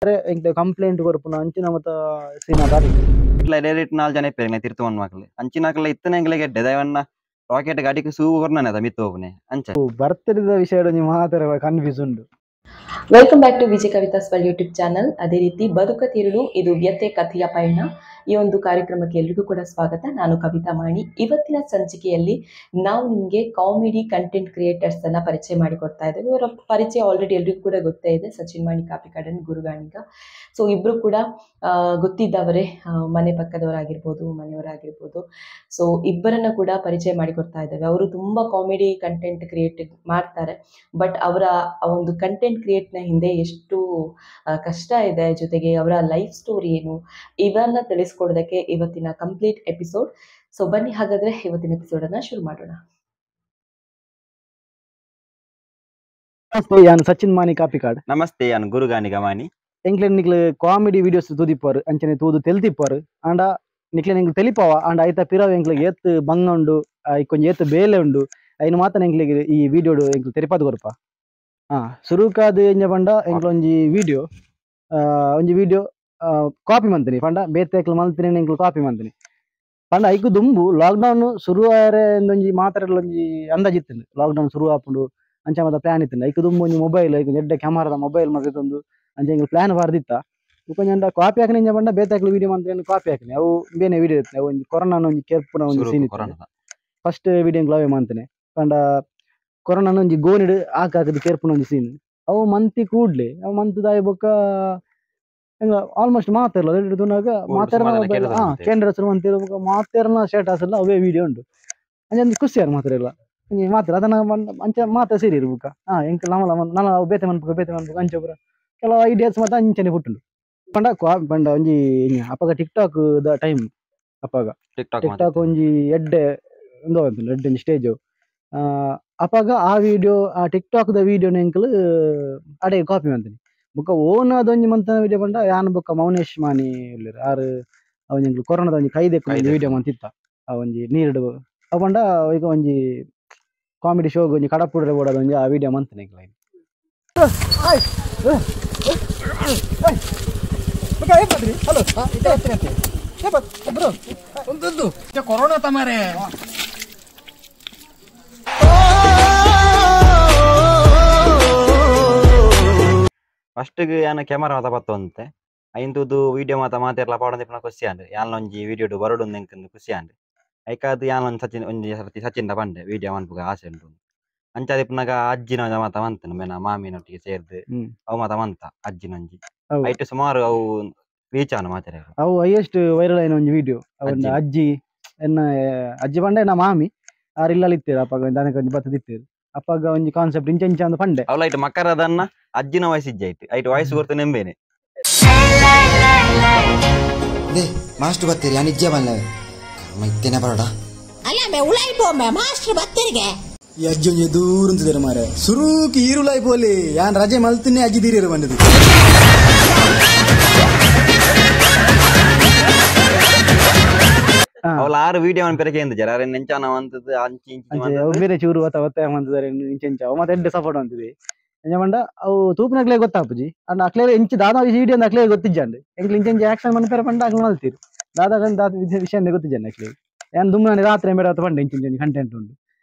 Complaint ಕೊರ್ಪುನ ಅಂಚಿನ ಮತ ಸೀನಾ ಬಾರಿ ಡೈರೆಕ್ಟ್ 4 ಜನ ಇಪ್ಪೆರ್ ತಿರ್ತುವನ್ ಮಕ್ಳು ಅಂಚಿನಕಲ್ಲ ಇತ್ತನೆಂಗ್ಲೆ ಗೆಡ್ಡೆ ದಯವನ್ನ ರಾಕೆಟ್ ಗಾಡಿಗೆ ಸೂ ಕೊರ್ನನೆ ಅದ ಮಿತ್ತು ಹೋಗ್ನೆ ಅಂಚ ಬರ್ತದ ವಿಷಯ ಮಾತ್ರ ಕನ್ಫ್ಯೂಸ್ ಉಂಡು. Welcome back to Vijay Kavitha's world YouTube channel. ಅದೇ ರೀತಿ ಬದುಕ ತಿರುಳು ಇದು ವ್ಯಥೆ ಕಥೆಯ ಪಯಣ ಈ ಒಂದು ಕಾರ್ಯಕ್ರಮಕ್ಕೆ ಎಲ್ರಿಗೂ ಕೂಡ ಸ್ವಾಗತ. ನಾನು ಕವಿತಾ ಮಾಣಿ. ಇವತ್ತಿನ ಸಂಚಿಕೆಯಲ್ಲಿ ನಾವು ನಿಮಗೆ ಕಾಮಿಡಿ ಕಂಟೆಂಟ್ ಕ್ರಿಯೇಟರ್ಸ್ ಅನ್ನ ಪರಿಚಯ ಮಾಡಿಕೊಡ್ತಾ ಇದ್ದೇವೆ. ಇವರ ಪರಿಚಯ ಆಲ್ರೆಡಿ ಎಲ್ರಿಗೂ ಕೂಡ ಗೊತ್ತೇ ಇದೆ, ಸಚಿನ್ ಮಾಣಿ ಕಾಪಿಕಾಡನ್, ಗುರುಗಾಣಿಗ. ಸೊ ಇಬ್ಬರು ಕೂಡ ಗೊತ್ತಿದ್ದವರೇ, ಮನೆ ಪಕ್ಕದವರಾಗಿರ್ಬೋದು, ಮನೆಯವರಾಗಿರ್ಬೋದು. ಸೊ ಇಬ್ಬರನ್ನ ಕೂಡ ಪರಿಚಯ ಮಾಡಿಕೊಡ್ತಾ ಇದ್ದೇವೆ. ಅವರು ತುಂಬ ಕಾಮಿಡಿ ಕಂಟೆಂಟ್ ಕ್ರಿಯೇಟ್ ಮಾಡ್ತಾರೆ, ಬಟ್ ಅವರ ಒಂದು ಕಂಟೆಂಟ್ ಕ್ರಿಯೇಟ್ನ ಹಿಂದೆ ಎಷ್ಟು ಕಷ್ಟ ಇದೆ, ಜೊತೆಗೆ ಅವರ ಲೈಫ್ ಸ್ಟೋರಿ ಏನು, ಇವನ್ನ ತಿಳಿಸ್ಕೊಡೋದಕ್ಕೆ ಇವತ್ತಿನ ಕಂಪ್ಲೀಟ್ ಎಪಿಸೋಡ್. ಸೊ ಬನ್ನಿ ಹಾಗಾದ್ರೆ ಇವತ್ತಿನ ಎಪಿಸೋಡ್ ಅನ್ನ ಶುರು ಮಾಡೋಣ. ನಮಸ್ತೆ, ಯಾನ್ ಸಚಿನ್ ಮಾಣಿ ಕಾಪಿಕಾಡ್. ನಮಸ್ತೆ, ಯಾನ್ ಗುರುಗಾಣಿಗ ಮಾಣಿ. ಎಂಕ್ಲೆ ನಿಕ್ಲೆ ಕಾಮಿಡಿ ವಿಡಿಯೋಸ್ ತೂದಿಪ್ಪಾರು, ಅಂಚನೆ ತೂದು ತೆಲ್ತಿಪ್ಪಾರು. ಆಂಡ ನಿಕ್ಲೆ ಎಂಕ್ಲೆ ತೆಲಿಪಾವ ಆಂಡ ಐತ ಪಿರವ್ ಎಂಕ್ಲೆ ಏತ್ ಬಂಗ ಉಂಡು, ಕೊಂಚ ಏತ್ ಬೇಲೆ ಉಂಡು, ಐನು ಮಾತ್ರ ಎಂಕ್ಲೆ ಈ ವಿಡಿಯೋಡು ಎಂಕ್ಲೆ ತೆರಿಪಾದ ಕೊರ್ಪ. ಸುರುಕಾದ ಎಂಜ ಪಂಡ ಎಂಕ್ಲ ಒಂಜಿ ವಿಡಿಯೋ ಒಂಜಿ ವಿಡಿಯೋ ಕಾಪಿ ಮಂತೀನಿ ಪಂಡ ಬೇತೆ ಮಲ್ತಿನಿ ಎಂಕ್ಲು ಕಾಪಿ ಮಂತೀನಿ ಪಂಡ ಐಕು ದುಂಬು ಲಾಕ್ಡೌನ್ ಸುರು ಆಯರೆ ಒಂಜಿ ಮಾತ್ರ ಒಂಜಿ ಅಂದಾಜ್ ಇತ್ತು. ಲಾಕ್ಡೌನ್ ಸುರು ಆಪುಂಡು ಅಂಚ ಮಾತ ಪ್ಲಾನ್ ಇತ್ತು. ಐಕು ದುಂಬು ಒಂಜಿ ಮೊಬೈಲ್ ಐಕು ಎಡ್ಡೆ ಕ್ಯಾಮರಾದ ಮೊಬೈಲ್ ಮಲ್ತಿತ್ತೊಂದು ಅಂಚ ಎಂಕ್ಲು ಪ್ಲಾನ್ ಬಾರ್ದಿತ್ತ. ಒಂಜಿ ಕಾಪಿ ಹಾಕಿನ ಎಂಜ ಪಂಡ ಬೇತೆ ವಿಡಿಯೋ ಮಂತ್ರಿ ಕಾಪಿ ಹಾಕಿನಿ ಅವು ಬೇನೆ ವಿಡಿಯೋ ಇತ್ತು. ಅವು ಒಂಜಿ ಕೊರೋನಾ ಒಂಜಿ ಕೆರ್ಪುನ ಒಂಜಿ ಸೀನ್ ಇತ್ತು. ಫಸ್ಟ್ ವಿಡಿಯೋ ಎಂಕ್ಲು ಅವೇ ಮಂತನೆ ಪಂಡ ಕೊರೋನಾ ಒಂಜಿ ಗೋನಿಡ್ ಹಾಕ ಹಾಕದು ಕೇರ್ಪುನ ಒಂಜಿ ಸೀನ್ ಅವು ಮಂತಿ ಕೂಡ್ಲೆ ಅವು ಮಂತದಾಯ ಬೊಕ್ಕ ಆಲ್ಮೋಸ್ಟ್ ಮಾತಾಡಲ್ಲ ತುನಾಗ ಮಾತಾಡ ಕೇಂದ್ರ ಮಂತಿ ಮಾತಾಡನ ಸ್ಟೇಟಸ್ ಎಲ್ಲ ಅವೇ ವಿಡಿಯೋ ಉಂಟು. ಅಂಚೆ ಒಂಜಿ ಖುಷಿ ಯಾರು ಮಾತಾಡಿಲ್ಲ ಅಂಚೆ ಮಾತಾಡ ಅದನ್ನ ಅಂಚೆ ಮಾತಾ ಸೇರಿ ಇರ್ಬೇಕ. ಎಂಕ್ ನಮಲ ನನ ಬೇತೆ ಮನ್ಪುಕ ಬೇತೆ ಮನ್ಪುಕ ಅಂಚೆ ಪೂರ ಕೆಲವು ಐಡಿಯಾಸ್ ಮಾತ್ರ ಅಂಚನೆ ಪುಟ್ಟುಂಡು. ಪಂಡ ಪಂಡ ಒಂಜಿ ಅಪ್ಪಗ ಟಿಕ್ ಟಾಕ್ the time ಅಪ್ಪಗ ಟಿಕ್ ಟಾಕ್ ಒಂಜಿ ಎಡ್ಡೆ ಒಂದು ಎಡ್ಡೆ ಒಂಜಿ ಸ್ಟೇಜ್ ಅಪಗ ಆ ವಿಡಿಯೋ ಆ ಟಿಕ್ ಟಾಕ್ ದ ವಿಡಿಯೋ ಎಂಕಲ್ ಅಡೆ ಕಾಪಿ ಮಂತೀನಿ. ಬೊಕ್ಕ ಓನ್ ಅದೊಂಜಿ ಮಂತನ ವಿಡಿಯೋ ಪಂಡ ಯಾನ್ ಬೊಕ್ಕ ಮೌನೇಶ್ ಮಾಣಿ ಉಲ್ಲೆರ್ ಆರ್ ಅವಂಜಿ ಕೊರೋನಾದ ಒಂಜಿ ಕೈದೆಕ್ ಒಂಜಿ ವಿಡಿಯೋ ಮಂತಿತ್ತ. ಆ ಒಂಜಿ ನೀರುಡು ಅವು ಪಂಡ ಈಗ ಒಂಜಿ ಕಾಮಿಡಿ ಶೋಗ್ ಒಂಜಿ ಕಡಪುಡ್ರೆ ಬೋಡದ ಒಂಜಿ ಆ ವಿಡಿಯೋ ಮಂತನೆ ಎಂಕಲ್. ಕೊರೋನಾ ತಮಾರೆ ಫಸ್ಟ್ ಯಾನ ಕ್ಯಾಮರಾ ಮಾತ ಬತ್ತೊಂತೆ ಐಂತುದು ವಿಡಿಯೋ ಮಾತ ಮಾತೆರ್ಲ ಪಾಡೊಂದಿಪ್ಪುನ ಖುಷಿ ಆಂಡ್ ಯಾನ್ಲ ಒಂಜಿ ವಿಡಿಯೋಡು ಬರೊಡು ಎಂಕ್ ಖುಷಿ ಆಂಡ್ ಐಕಾದ್ ಯಾನ್ಲ ಒಂಜಿ ಸಚಿನ್ ಒಂಜಿ ಸರ್ತಿ ಸಚಿನ್ ಪಂಡೆ ವಿಡಿಯೋ ಮನ್ಪುಗ ಆಸೆ ಉಂಟು. ಅಂಚಾದಿಪ್ಪುನಗ ಅಜ್ಜಿನ ಮಾತ ಮಂತನ ಮೇನ ಮಾಮಿನೊಟ್ಟಿಗೆ ಸೇರ್ದು ಅವು ಮಾತ ಮಂತ ಅಜ್ಜಿನ ಒಂಜಿ ಐಟ್ ಸುಮಾರು ಅವು ರೀಚ್ ಆನ ಮಾತೆರ ಅವು ಹೈಯೆಸ್ಟ್ ವೈರಲ್ ಆಯಿನ ಒಂಜಿ ವಿಡಿಯೋ. ಅವನ ಅಜ್ಜಿ ಎನ್ನ ಅಜ್ಜಿ ಪಂಡ ಎನ್ನ ಮಾಮಿ ಆರ್ ಇಲ್ಲಲ್ಲಿ ಇತ್ತೇರು ಅಪ್ಪಗ ದನಕ್ಕೆ ಒಂಜಿ ಬತ್ತದಿತ್ತೇರು ಅಪ್ಪಗ ಒಂಜಿ ಕಾನ್ಸೆಪ್ಟ್ ಇಂಚ ಇಂಚ ಅಂದ್ ಪಂಡೆ ಅವಳ ಐಟ್ ಮಕರದನ್ನ ಅಜ್ಜಿನ ವಯಸ್ಸು ಇಜ್ಜಾಯ್ತು ಐಟ್ ವಯಸ್ಸು ಕೊರ್ತು ನೆಂಬೇನೆ ಮಾಸ್ಟರ್ ಬತ್ತೀರಿ ಯಾನ್ ಇಜ್ಜೆ ಬಲ್ಲೆ ಕರ್ಮ ಇತ್ತೇನೆ ಬರೋಡ ಅಲ್ಲ ಮೇ ಉಳಾಯಿ ಪೋಮೆ ಮಾಸ್ಟರ್ ಬತ್ತೀರಿಗೆ ಈ ಅಜ್ಜಿ ಒಂಜಿ ದೂರ ಉಂತಿದ್ದಾರೆ ಮಾರೆ ಸುರುಕಿ ಈರುಳಾಯಿ ಪೋಲಿ ಯಾನ್ ರಜೆ ಮಲ್ತಿನಿ ಅಜ್ಜಿ ದೀರಿಯರು ಬಂದಿದ್ದು. ಅವಳ ಆರು ವಿಡಿಯೋ ಪೆರಕೆ ಎಂದ ಜರ ನೆಂಚಾನ ಅಂತದ್ದು ಅಂಚಿ ಇಂಚಿ ಬೇರೆ ಚೂರು ಒತ್ತ ಒತ್ತಾಯ ಮಂತಿದ್ದಾರೆ ಇಂಚ ಇಂಚ ಅವು ಮತ್ತೆ ಎಡ್ಡೆ ಸಪೋರ್ಟ್ ಅಂತಿದೆ ಎಂಜ ಪಂಡ ಅವು ತೂಪಿನಕ್ಲೆ ಗೊತ್ತಾಪುಜಿ ಅಂಡ್ ಅಕ್ಲೆ ಇಂಚಿ ದಾದಾ ವಿಡಿಯೋ ಅಕ್ಲೆ ಗೊತ್ತಿಜ್ಜಂಡ್ ಎಂಕ್ಲೆ ಇಂಚ ಇಂಚ ಆಕ್ಷನ್ ಮನ್ಪೆರ ಪಂಡ ಅಕ್ಲೆ ಮಲ್ತೀರು ದಾದಾ ದಾದ ವಿಷಯ ಗೊತ್ತಿಜ್ಜಂಡ್ ಅಕ್ಲೆ ಯಾನ್ ದುಮ್ಮನೆ ರಾತ್ರಿ ಬೇಡ ಪಂಡ ಇಂಚ ಇಂಚ ಕಂಟೆಂಟ್ ಉಂಡು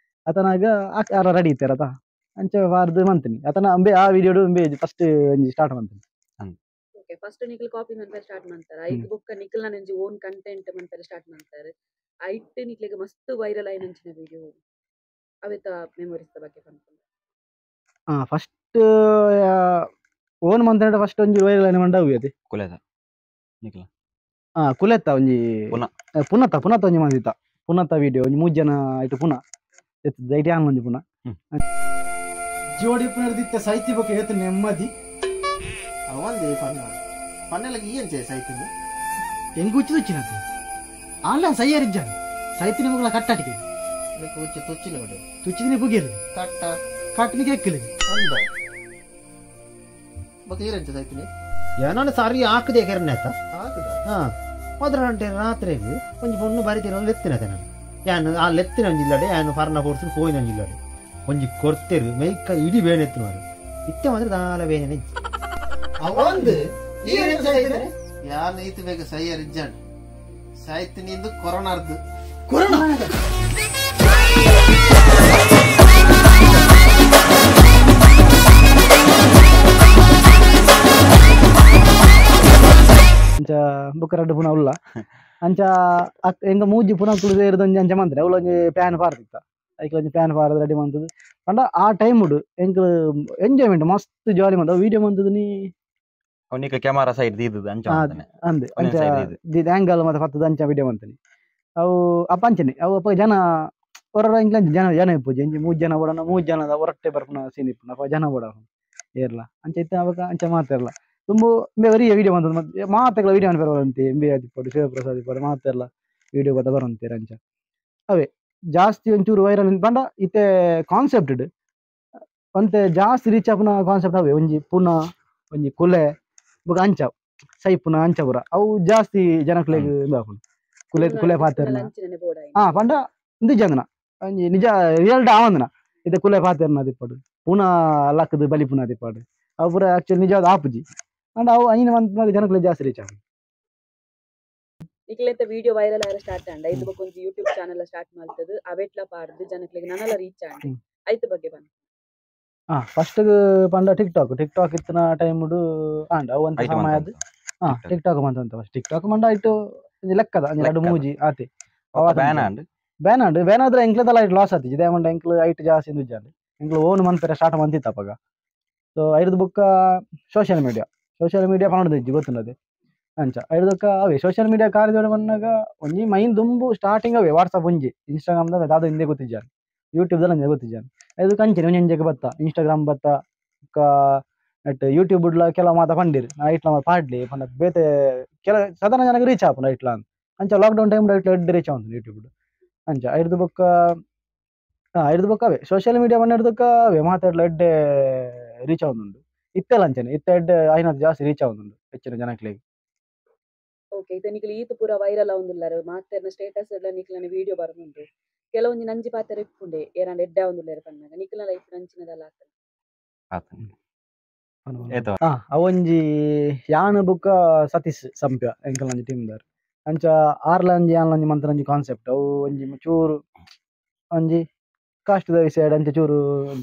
ಅತನಾಗ ಆರ ರೆಡಿ ಇತ್ತಾರ ಅತ ಅಂಚೆ ವಾರ್ದು ಮಂತೀನಿ ಅತನ ಅಂಬೆ ಆ ವಿಡಿಯೋಡು ಅಂಬೆ ಫಸ್ಟ್ ಒಂಜಿ ಸ್ಟಾರ್ಟ್ ಮಂತೀನಿ. ಓಕೆ, ಫಸ್ಟ್ ನಿಕಲ್ ಕಾಪಿ ಮನ್ಪೆರೆ ಸ್ಟಾರ್ಟ್ ಮಾಡ್ತಾರೆ ಐಕ್ ಬೊಕ್ಕ ನಿಕಲ್ನ ನಂಜಿ ಓನ್ ಕಂಟೆಂಟ್ ಮನ್ಪೆರೆ ಸ್ಟಾರ್ಟ್ ಮಾಡ್ತಾರೆ ಐಟ್ ನಿಕ್ಲೆಗ್ ಮಸ್ತ್ ವೈರಲ್ ಆಯಿನಂಚಿನ ವಿಡಿಯೋ ಅವೆತ ಮೆಮೊರೀಸ್ ದ ಬಗ್ಗೆ ಪನ್ಪುಂಡು. ಫಸ್ಟ್ ಓನ್ ಮಂತಂಡ ಫಸ್ಟ್ ಒಂಜಿ ವೈರಲ್ ಆಯಿನ ಮಂಡ ಅವು ಅದೇ ಕುಲೆತ ನಿಕಲ ಕುಲೆತ ಒಂಜಿ ಪುನತ ಪುನತ ಒಂಜಿ ಮಂದಿತ್ತ ಪುನತ ವಿಡಿಯೋ ಒಂಜಿ 3 ಜನ ಐಟ್ ಪುನ ಐಟ್ ಯಾನ್ ಒಂಜಿ ಪುನ ಜೋಡಿ ಪುನರ್ದಿತ್ತ ಸಾಹಿತ್ಯ ಬಗ್ಗೆ ಏತ್ ನೆಮ್ಮದಿ ಅವಂದೇ ಫನ್ನ ಫನ್ನೆಲ್ಲ ಎಂಚೆ ಸಾಯ್ತೀನಿ ಎಂಗ್ ಉಚ್ಚಿ ತುಚ್ಚಿನದು ಆನ್ಲೈನ್ ಸೈಯರಿಜ್ಜಾನ ಸಾಯ್ತೀನಿ ಮಗಳ ಕಟ್ಟಾಟಿಗೆ నీకు ఉచ్చి తుచ్చిని ఒకటి ತುಚ್ಚಿದಿನಿ ಪುಗೇರು ಕಟ್ಟ ಕಟ್ಟನಿಗೆ ಎಕ್ಕಲಿ ಅಂದ ಬೊಕ ಈರೆಂಚ ಸಾಯ್ತೀನಿ ಏನೋ ಸಾರಿ ಹಾಕದೆ ಕೆರನೆ ಆತ ಆತದ ಹಾ ಮೊದಲ ರಾತ್ರಿಗೆ ಒಂಜಿ ಪೊಣ್ಣು ಬರಿತೀರ ಲೆತ್ತಿನತೆ ನಾನು ಯಾನು ಆ ಲೆತ್ತಿನ ಒಂಜಿ ಇಲ್ಲಡೆ ಯಾನು ಫರ್ನ ಪೋರ್ಸು ಪೋಯಿನ ಒಂಜಿ ಇಲ್ಲಡೆ ಒಂಜಿ ಕೊರ್ತೆರು ಮೈಕ ಇಡೀ ಬೇನೆ ಎತ್ತಿನವರು ಇತ್ತೆ ಮಾತ್ರ ದಾಲ ಬೇನೆ ಅವಂದು ಯಾನ್ ಈತ ಬೇಗ ಸೈಯರ್ ಇಜ್ಜಾಂಡ್ ಸಾಯ್ತಿನಿಂದು ಕೊರೋನಾರ್ದು ಕೊರೋನಾ ಅಂಚ ಬುಕ್ಕ ರಡ್ಡ್ ಪುನ ಉಲ್ಲ ಅಂಚ ಎಂಗ ಮೂಜಿ ಪುನ ಕುಲು ಒಂಜಿ ಅಂಚ ಮಂತ್ರೆ ಅವ್ಲು ಒಂಜಿ ಪ್ಯಾನ್ ಪಾರ್ದಿತ್ತ ಐಕ್ ಒಂಜಿ ಪ್ಯಾನ್ ಪಾರ್ದ್ ರೆಡಿ ಮಂತುದು ಪಂಡ ಆ ಟೈಮ್ ಉಡು ಎಂಕ್ಲು ಎಂಜಾಯ್ಮೆಂಟ್ ಮಸ್ತ್ ಜಾಲಿ ಮಂತ ವೀಡಿಯೋ ಮಂತುದು ನೀ ಅವನಿಗೆ ಕ್ಯಾಮರಾ ಸೈಡ್ ದೀದದು ಅಂಚ ಮಂತನೆ ಅಂದೆ ಅಂಚ the angle ಮತ್ತೆ ಪತ್ತದ ಅಂಚ ವೀಡಿಯೋ ಮಂತನಿ ಅವು ಅಪ್ಪ ಅಂಚನೆ ಅವು ಅಪ್ಪ ಜನ ಹೊರ ಇಂಕ್ಲ ಜನ ಜನ ಇಪ್ಪುಜಿ ಅಂಚ ಮೂಜಿ ಜನ ಓಡೋಣ ಮೂಜಿ ಜನದ ಹೊರಟ್ಟೆ ಬರ್ಪುನ ಸೀನ್ ಇಪ್ಪುನ ಅಪ್ಪ ಜನ ಓಡ ಏರ್ಲ ಅಂಚ ಇತ್ತ ಅವಾಗ ಅಂಚ ಮಾತಾಡ್ಲ ತುಂಬ ಬರೀ ವಿಡಿಯೋ ಬಂದದ್ದು ಮತ್ತೆ ಮಾತೆಗಳ ವಿಡಿಯೋ ಬರುವಂತೆ ಎಂ ಬಿ ಆದಿಪ್ಪಡು ಶಿವಪ್ರಸಾದ್ ಇಪ್ಪಡು ಮಾತೆಲ್ಲ ವಿಡಿಯೋ ಬತ್ತ ಬರುವಂತೆ ಅಂಚ ಅವೇ ಜಾಸ್ತಿ ಒಂಚೂರು ವೈರಲ್ ಪಂಡ ಇತ್ತೆ ಕಾನ್ಸೆಪ್ಟ್ ಒಂತೆ ಜಾಸ್ತಿ ರೀಚ್ ಆಪುನ ಕಾನ್ಸೆಪ್ಟ್ ಅವೇ ಒಂಜಿ ಪುನ ಒಂಜಿ ಕುಲೆ ಬೊಕ ಅಂಚ ಸೈಪುನ ಅಂಚ ಪೂರ ಅವು ಜಾಸ್ತಿ ಜನಕ್ಲೆಗ್ ಇಂದಾಪುಂಡು ಕುಲೆ ಕುಲೆ ಪಾತೆರ್ನ ಹಾ ಪಂಡ ನಿಜ ಒಂಜಿ ನಿಜ ರಿಯಲ್ ಆವಂದನ ಇತ್ತೆ ಕುಲೆ ಪಾತೆರ್ನ ದಿಪ್ಪಡು ಪುನ ಲಕ್ಕದು ಬಲಿ ಪುನ ದಿಪ್ಪಡು ಅವು ಪೂರ ಆಕ್ಚುಲಿ ನಿಜವಾದ ಆಪುಜಿ ಅಂಡ್ ಅವು ಐನ ಮಂತ್ ಜನಕ್ಲೆ ಜಾಸ್ತಿ ರೀಚ್ ಆಪುಂಡು. ನಿಕ್ಲೆತ ವಿಡಿಯೋ ವೈರಲ್ ಆಯರ ಸ್ಟಾರ್ಟ್ ಆಂಡ ಐತ ಬೊಕ ಒಂಜಿ ಯೂಟ್ಯೂಬ್ ಚಾನೆಲ್ ಸ್ಟಾರ್ಟ್ ಮಲ್ತದು ಅವೆಟ್ಲ ಪಾರ್ದು ಜನಕ್ಲೆಗ್ ನನಲ ರೀಚ್ ಆಂಡ್ ಐತ ಬಗ್ಗೆ ಪನ್. ಹಾ ಫಸ್ಟ್ ಪಂಡ ಟಿಕ್ ಟಾಕ್ ಟಿಕ್ ಟಾಕ್ ಇತ್ತಿನ ಟೈಮ್ ಆಂಡ್ ಅವು ಒಂತೆ ಸಮಯ ಅದು ಹಾ ಟಿಕ್ ಟಾಕ್ ಮಂತಂತ ಫಸ್ಟ್ ಟಿಕ್ ಟಾಕ್ ಮಂಡ ಐಟು ಒಂಜಿ ಲೆಕ್ಕದ ಒಂಜಿ ರಡ್ಡ್ ಮೂಜಿ ಆತೆ ಬ್ಯಾನ್ ಆಂಡ್ ಬ್ಯಾನ್ ಆಂಡ್ ಬ್ಯಾನ್ ಆದ್ರೆ ಎಂಕ್ಲೆದಲ ಐಟ್ ಲಾಸ್ ಆತಿಜಿ ದಾಯೆ ಪಂಡ ಎಂಕ್ಲು ಐಟ್ ಜಾಸ್ತಿ ಉಜ್ಜಾಂಡ್ ಎಂಕ್ಲು ಓನ್ ಮನ್ಪೆರೆ ಸ್ಟಾರ್ಟ್ ಮಂತಿತ್ತ ಅಪಗ. ಸೊ ಐರ್ದ್ ಬೊಕ್ಕ ಸೋಷಿಯಲ್ ಮೀಡಿಯಾ ಸೋಷಿಯಲ್ ಮೀಡಿಯಾ ಪನೊಂದಿಜ್ಜಿ ಗೊತ್ತುಂಡದೆ ಅಂಚ ಐರ್ದೊಕ್ಕ ಅವೇ ಸೋಷಿಯಲ್ ಮೀಡಿಯಾ ಕಾರ್ಯದೊಡೆ ಬನ್ನಗ ಒಂಜಿ ಮೈನ್ ದುಂಬು ಸ್ಟಾರ್ಟಿಂಗ್ ಅವೇ ವಾಟ್ಸಪ್ ಒಂಜಿ ಇನ್ಸ್ಟಾಗ್ರಾಮ್ ದ ದಾದ ಇಂದೇ ಗೊತ್ತಿಜ್ಜಾನ್ ಯೂಟ್ಯೂಬ್ ದ ಅಂಚೆ ಗೊತ್ತಿಜ್ಜಾನ್ ಐದಕ್ಕೆ ಅಂಚನೆ ಒಂಜಿ ಒಂಜೆಗ್ ಬತ್ತ ಇನ್ಸ್ಟಾಗ್ರಾಮ್ ಬತ್ತ ಬೊಕ್ಕ ನೆಟ್ ಯೂಟ್ಯೂಬ್ ಡ್ಲ ಕೆಲವು ಮಾತ ಪಂಡಿರ್ ಐಟ್ಲ ಮಾತ ಪಾಡ್ಲಿ ಪಂಡ ಬೇತೆ ಕೆಲ ಸಾಧಾರಣ ಜನಕ್ ರೀಚ್ ಆಪುಂಡು ಐಟ್ಲ ಅಂದ್ ಅಂಚ ಲಾಕ್ಡೌನ್ ಟೈಮ್ ಐಟ್ಲ ಎಡ್ಡೆ ರೀಚ್ ಆವೊಂದುಂಡು ಯೂಟ್ಯೂಬ್ ಅಂಚ ಐರ್ದ್ ಬೊಕ್ಕ ಐರ್ದ್ ಬೊಕ್ಕ ಅವೇ ಸೋಷಿಯಲ್ ಮೀಡಿಯಾ ಬನ್ನರ್ದಕ್ಕ ಅವೇ ಮಾತೆರ್ಲ ಎಡ್ಡೆ ರೀಚ್ ಆವೊಂದುಂಡು ಇತ್ತೆಲ ಅಂಚನೆ ಇತ್ತೆ ಎಡ್ಡೆ ಆಯಿನಾತ್ ಜಾಸ್ತಿ ರೀಚ್ ಆವೊಂದುಂಡು ಹೆಚ್ಚಿನ ಜನಕ್ಲೆಗ್. ಓಕೆ ಇತ್ತೆ ನಿಕ್ಲು ಈತ್ ಪೂರ ವೈರಲ್ ಆವೊಂದುಲ್ಲರ್ ಮಾತೆರ್ನ ಸ್ಟೇಟಸ್ ಡ್ಲ ನಿಕ್ಲೆನ ವಿಡಿಯೋ ಬರೊಂದುಂಡು ಕೆಲವೊಂಜಿ ನಂಜಿ ಪಾತೆರ ಇಪ್ಪುಂಡೆ ಏರಾಂಡ ಎಡ್ಡೆ ಆವೊಂದುಲ್ಲೆರ್ ಪನ್ನಗ ನಿಕ್ಲೆನ ಲೈಫ್ ನಂಚಿನದಲ ಆತಂಡ್ ಹಾ ಅವೊಂಜಿ ಯಾನ್ ಬೊಕ್ಕ ಸತೀಶ್ ಸಂಪ್ಯ ಎಂಕಲ್ನ ಒಂಜಿ ಟೀಮ್ ದಾರ್ ಅಂಚ ಆರ್ಲ ಒಂಜಿ ಯಾನ್ಲ ಒಂಜಿ ಮಂತನೊಂಜಿ ಕಾನ್ಸೆಪ್ಟ್ ಅವು ಒಂಜಿ ಚೂರು ಒಂಜಿ ಕಾಸ್ಟ್ ದ ವಿಷಯಡ್ ಅಂಚ ಚೂರು